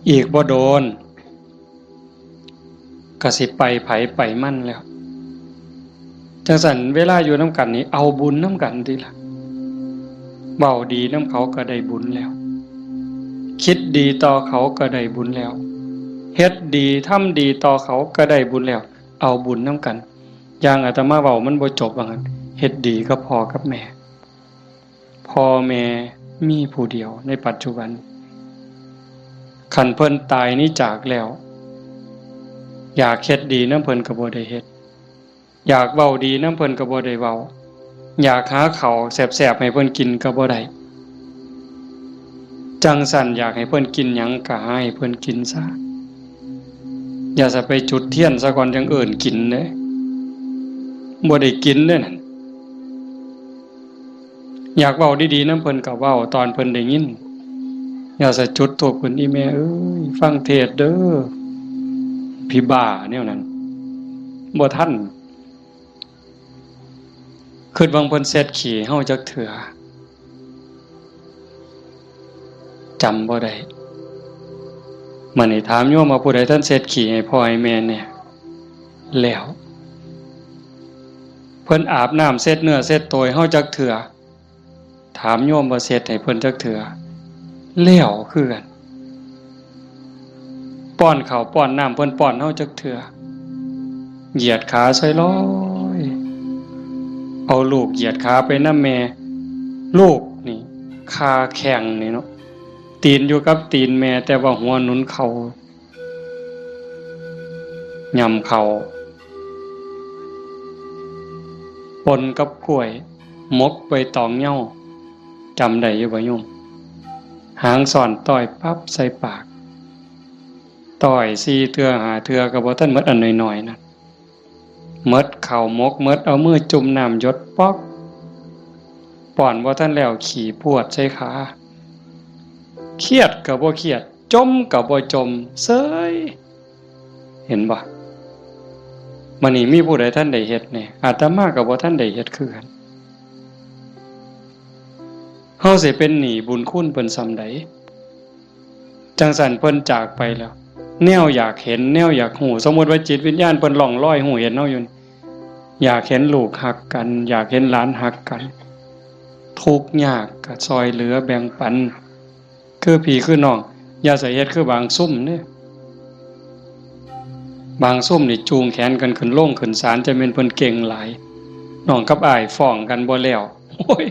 อีกบ่โดน ก็สิไปไผไปมันแล้ว จั่งซั้นเวลาอยู่นำกันนี่ เอาบุญนำกันติล่ะ เว้าดีนำเขาก็ได้บุญแล้ว คิดดีต่อเขาก็ได้บุญแล้ว เฮ็ดดีทำดีต่อเขาก็ได้บุญแล้ว เอาบุญนำกัน อย่างอาตมาเว้ามันบ่จบว่างั้น เฮ็ดดีกับพ่อกับแม่ พ่อแม่มีผู้เดียวในปัจจุบัน คันเพิ่นตายนี้จากแล้ว อยากเฮ็ดดีนำเพิ่นก็บ่ได้เฮ็ด อยากเว้าดีนำเพิ่นก็บ่ได้เว้า อยากหาข้าวแซ่บๆให้เพิ่นกินก็บ่ได้ จั่งซั้นอยากให้เพิ่นกินหยังก็หาให้เพิ่นกินซะ อย่าซะไปจุดเทียนซะก่อนจั่งเอิ้นกินเด้ บ่ได้กินเด้นั่น อยากเว้าดีๆนำเพิ่นก็เว้าตอนเพิ่นได้ยิน อย่าซะจุดธูปขึ้น อีแม่เอ้ย ฟังเทศน์เด้อ ผีบ้าแนวนั้น บ่ทัน คิดว่าเพิ่นเช็ดขี้เฮาจักเทื่อ จำบ่ได้ มื้อนี้ถามโยมว่าผู้ใดทันเช็ดขี้ให้พ่อให้แม่แหน่ แล้ว เพิ่นอาบน้ำเช็ดเนื้อเช็ดตัวให้เฮาจักเทื่อ ถามโยมว่าเช็ดให้เพิ่นจักเทื่อ แล้วคือกัน ป้อนข้าวป้อนน้ำเพิ่นป้อนเฮาจักเทื่อ เหยียดขาใส่ลอย เอาลูกเหยียดขาไปนำแม่ ลูกนี่ คาแข้งนี่เนาะ ตีนอยู่กับตีนแม่ แต่ว่าหัวหนุนเข่า ย่ำเข่า ปนกับกล้วย หมกใบตองเหย้า จำได้อยู่บ่โยม หางซ่อนต้อยปั๊บใส่ปาก ต้อยสี่เทื่อห้าเทื่อก็บ่ทันหมด อันน้อยๆนั่น หมดข้าวหมก หมด เอามือจุ่มน้ำหยดป๊อก ป้อนบ่ทันแล้วขี้พรวดใส่ขา เครียดก็บ่เครียด จ่มก็บ่จ่ม เซย เห็นบ่ มื้อนี้มีผู้ใดทันได้เฮ็ดแหน่ อาตมาก็บ่ทันได้เฮ็ดคือกัน เฮาสิเป็นหนี้บุญคุณเพิ่นส่ำใด จั่งซั้นเพิ่นจากไปแล้ว แนวอยากเห็น แนวอยากฮู้ สมมุติว่าจิตวิญญาณเพิ่นล่องลอยฮู้เห็นเฮาอยู่นี่ อยากเห็นลูกฮักกัน อยากเห็นหลานฮักกัน ทุกข์ยากก็ซ่อยเหลือแบ่งปัน คือพี่คือน้อง อย่าใส่เฮ็ดคือบางซุมเด้ บางซุมนี่จูงแขนกันขึ้นโรงขึ้นศาล จะแม่นเพิ่นเก่งหลาย น้องกับอ้ายฟ้องกันบ่แล้ว โอ้ย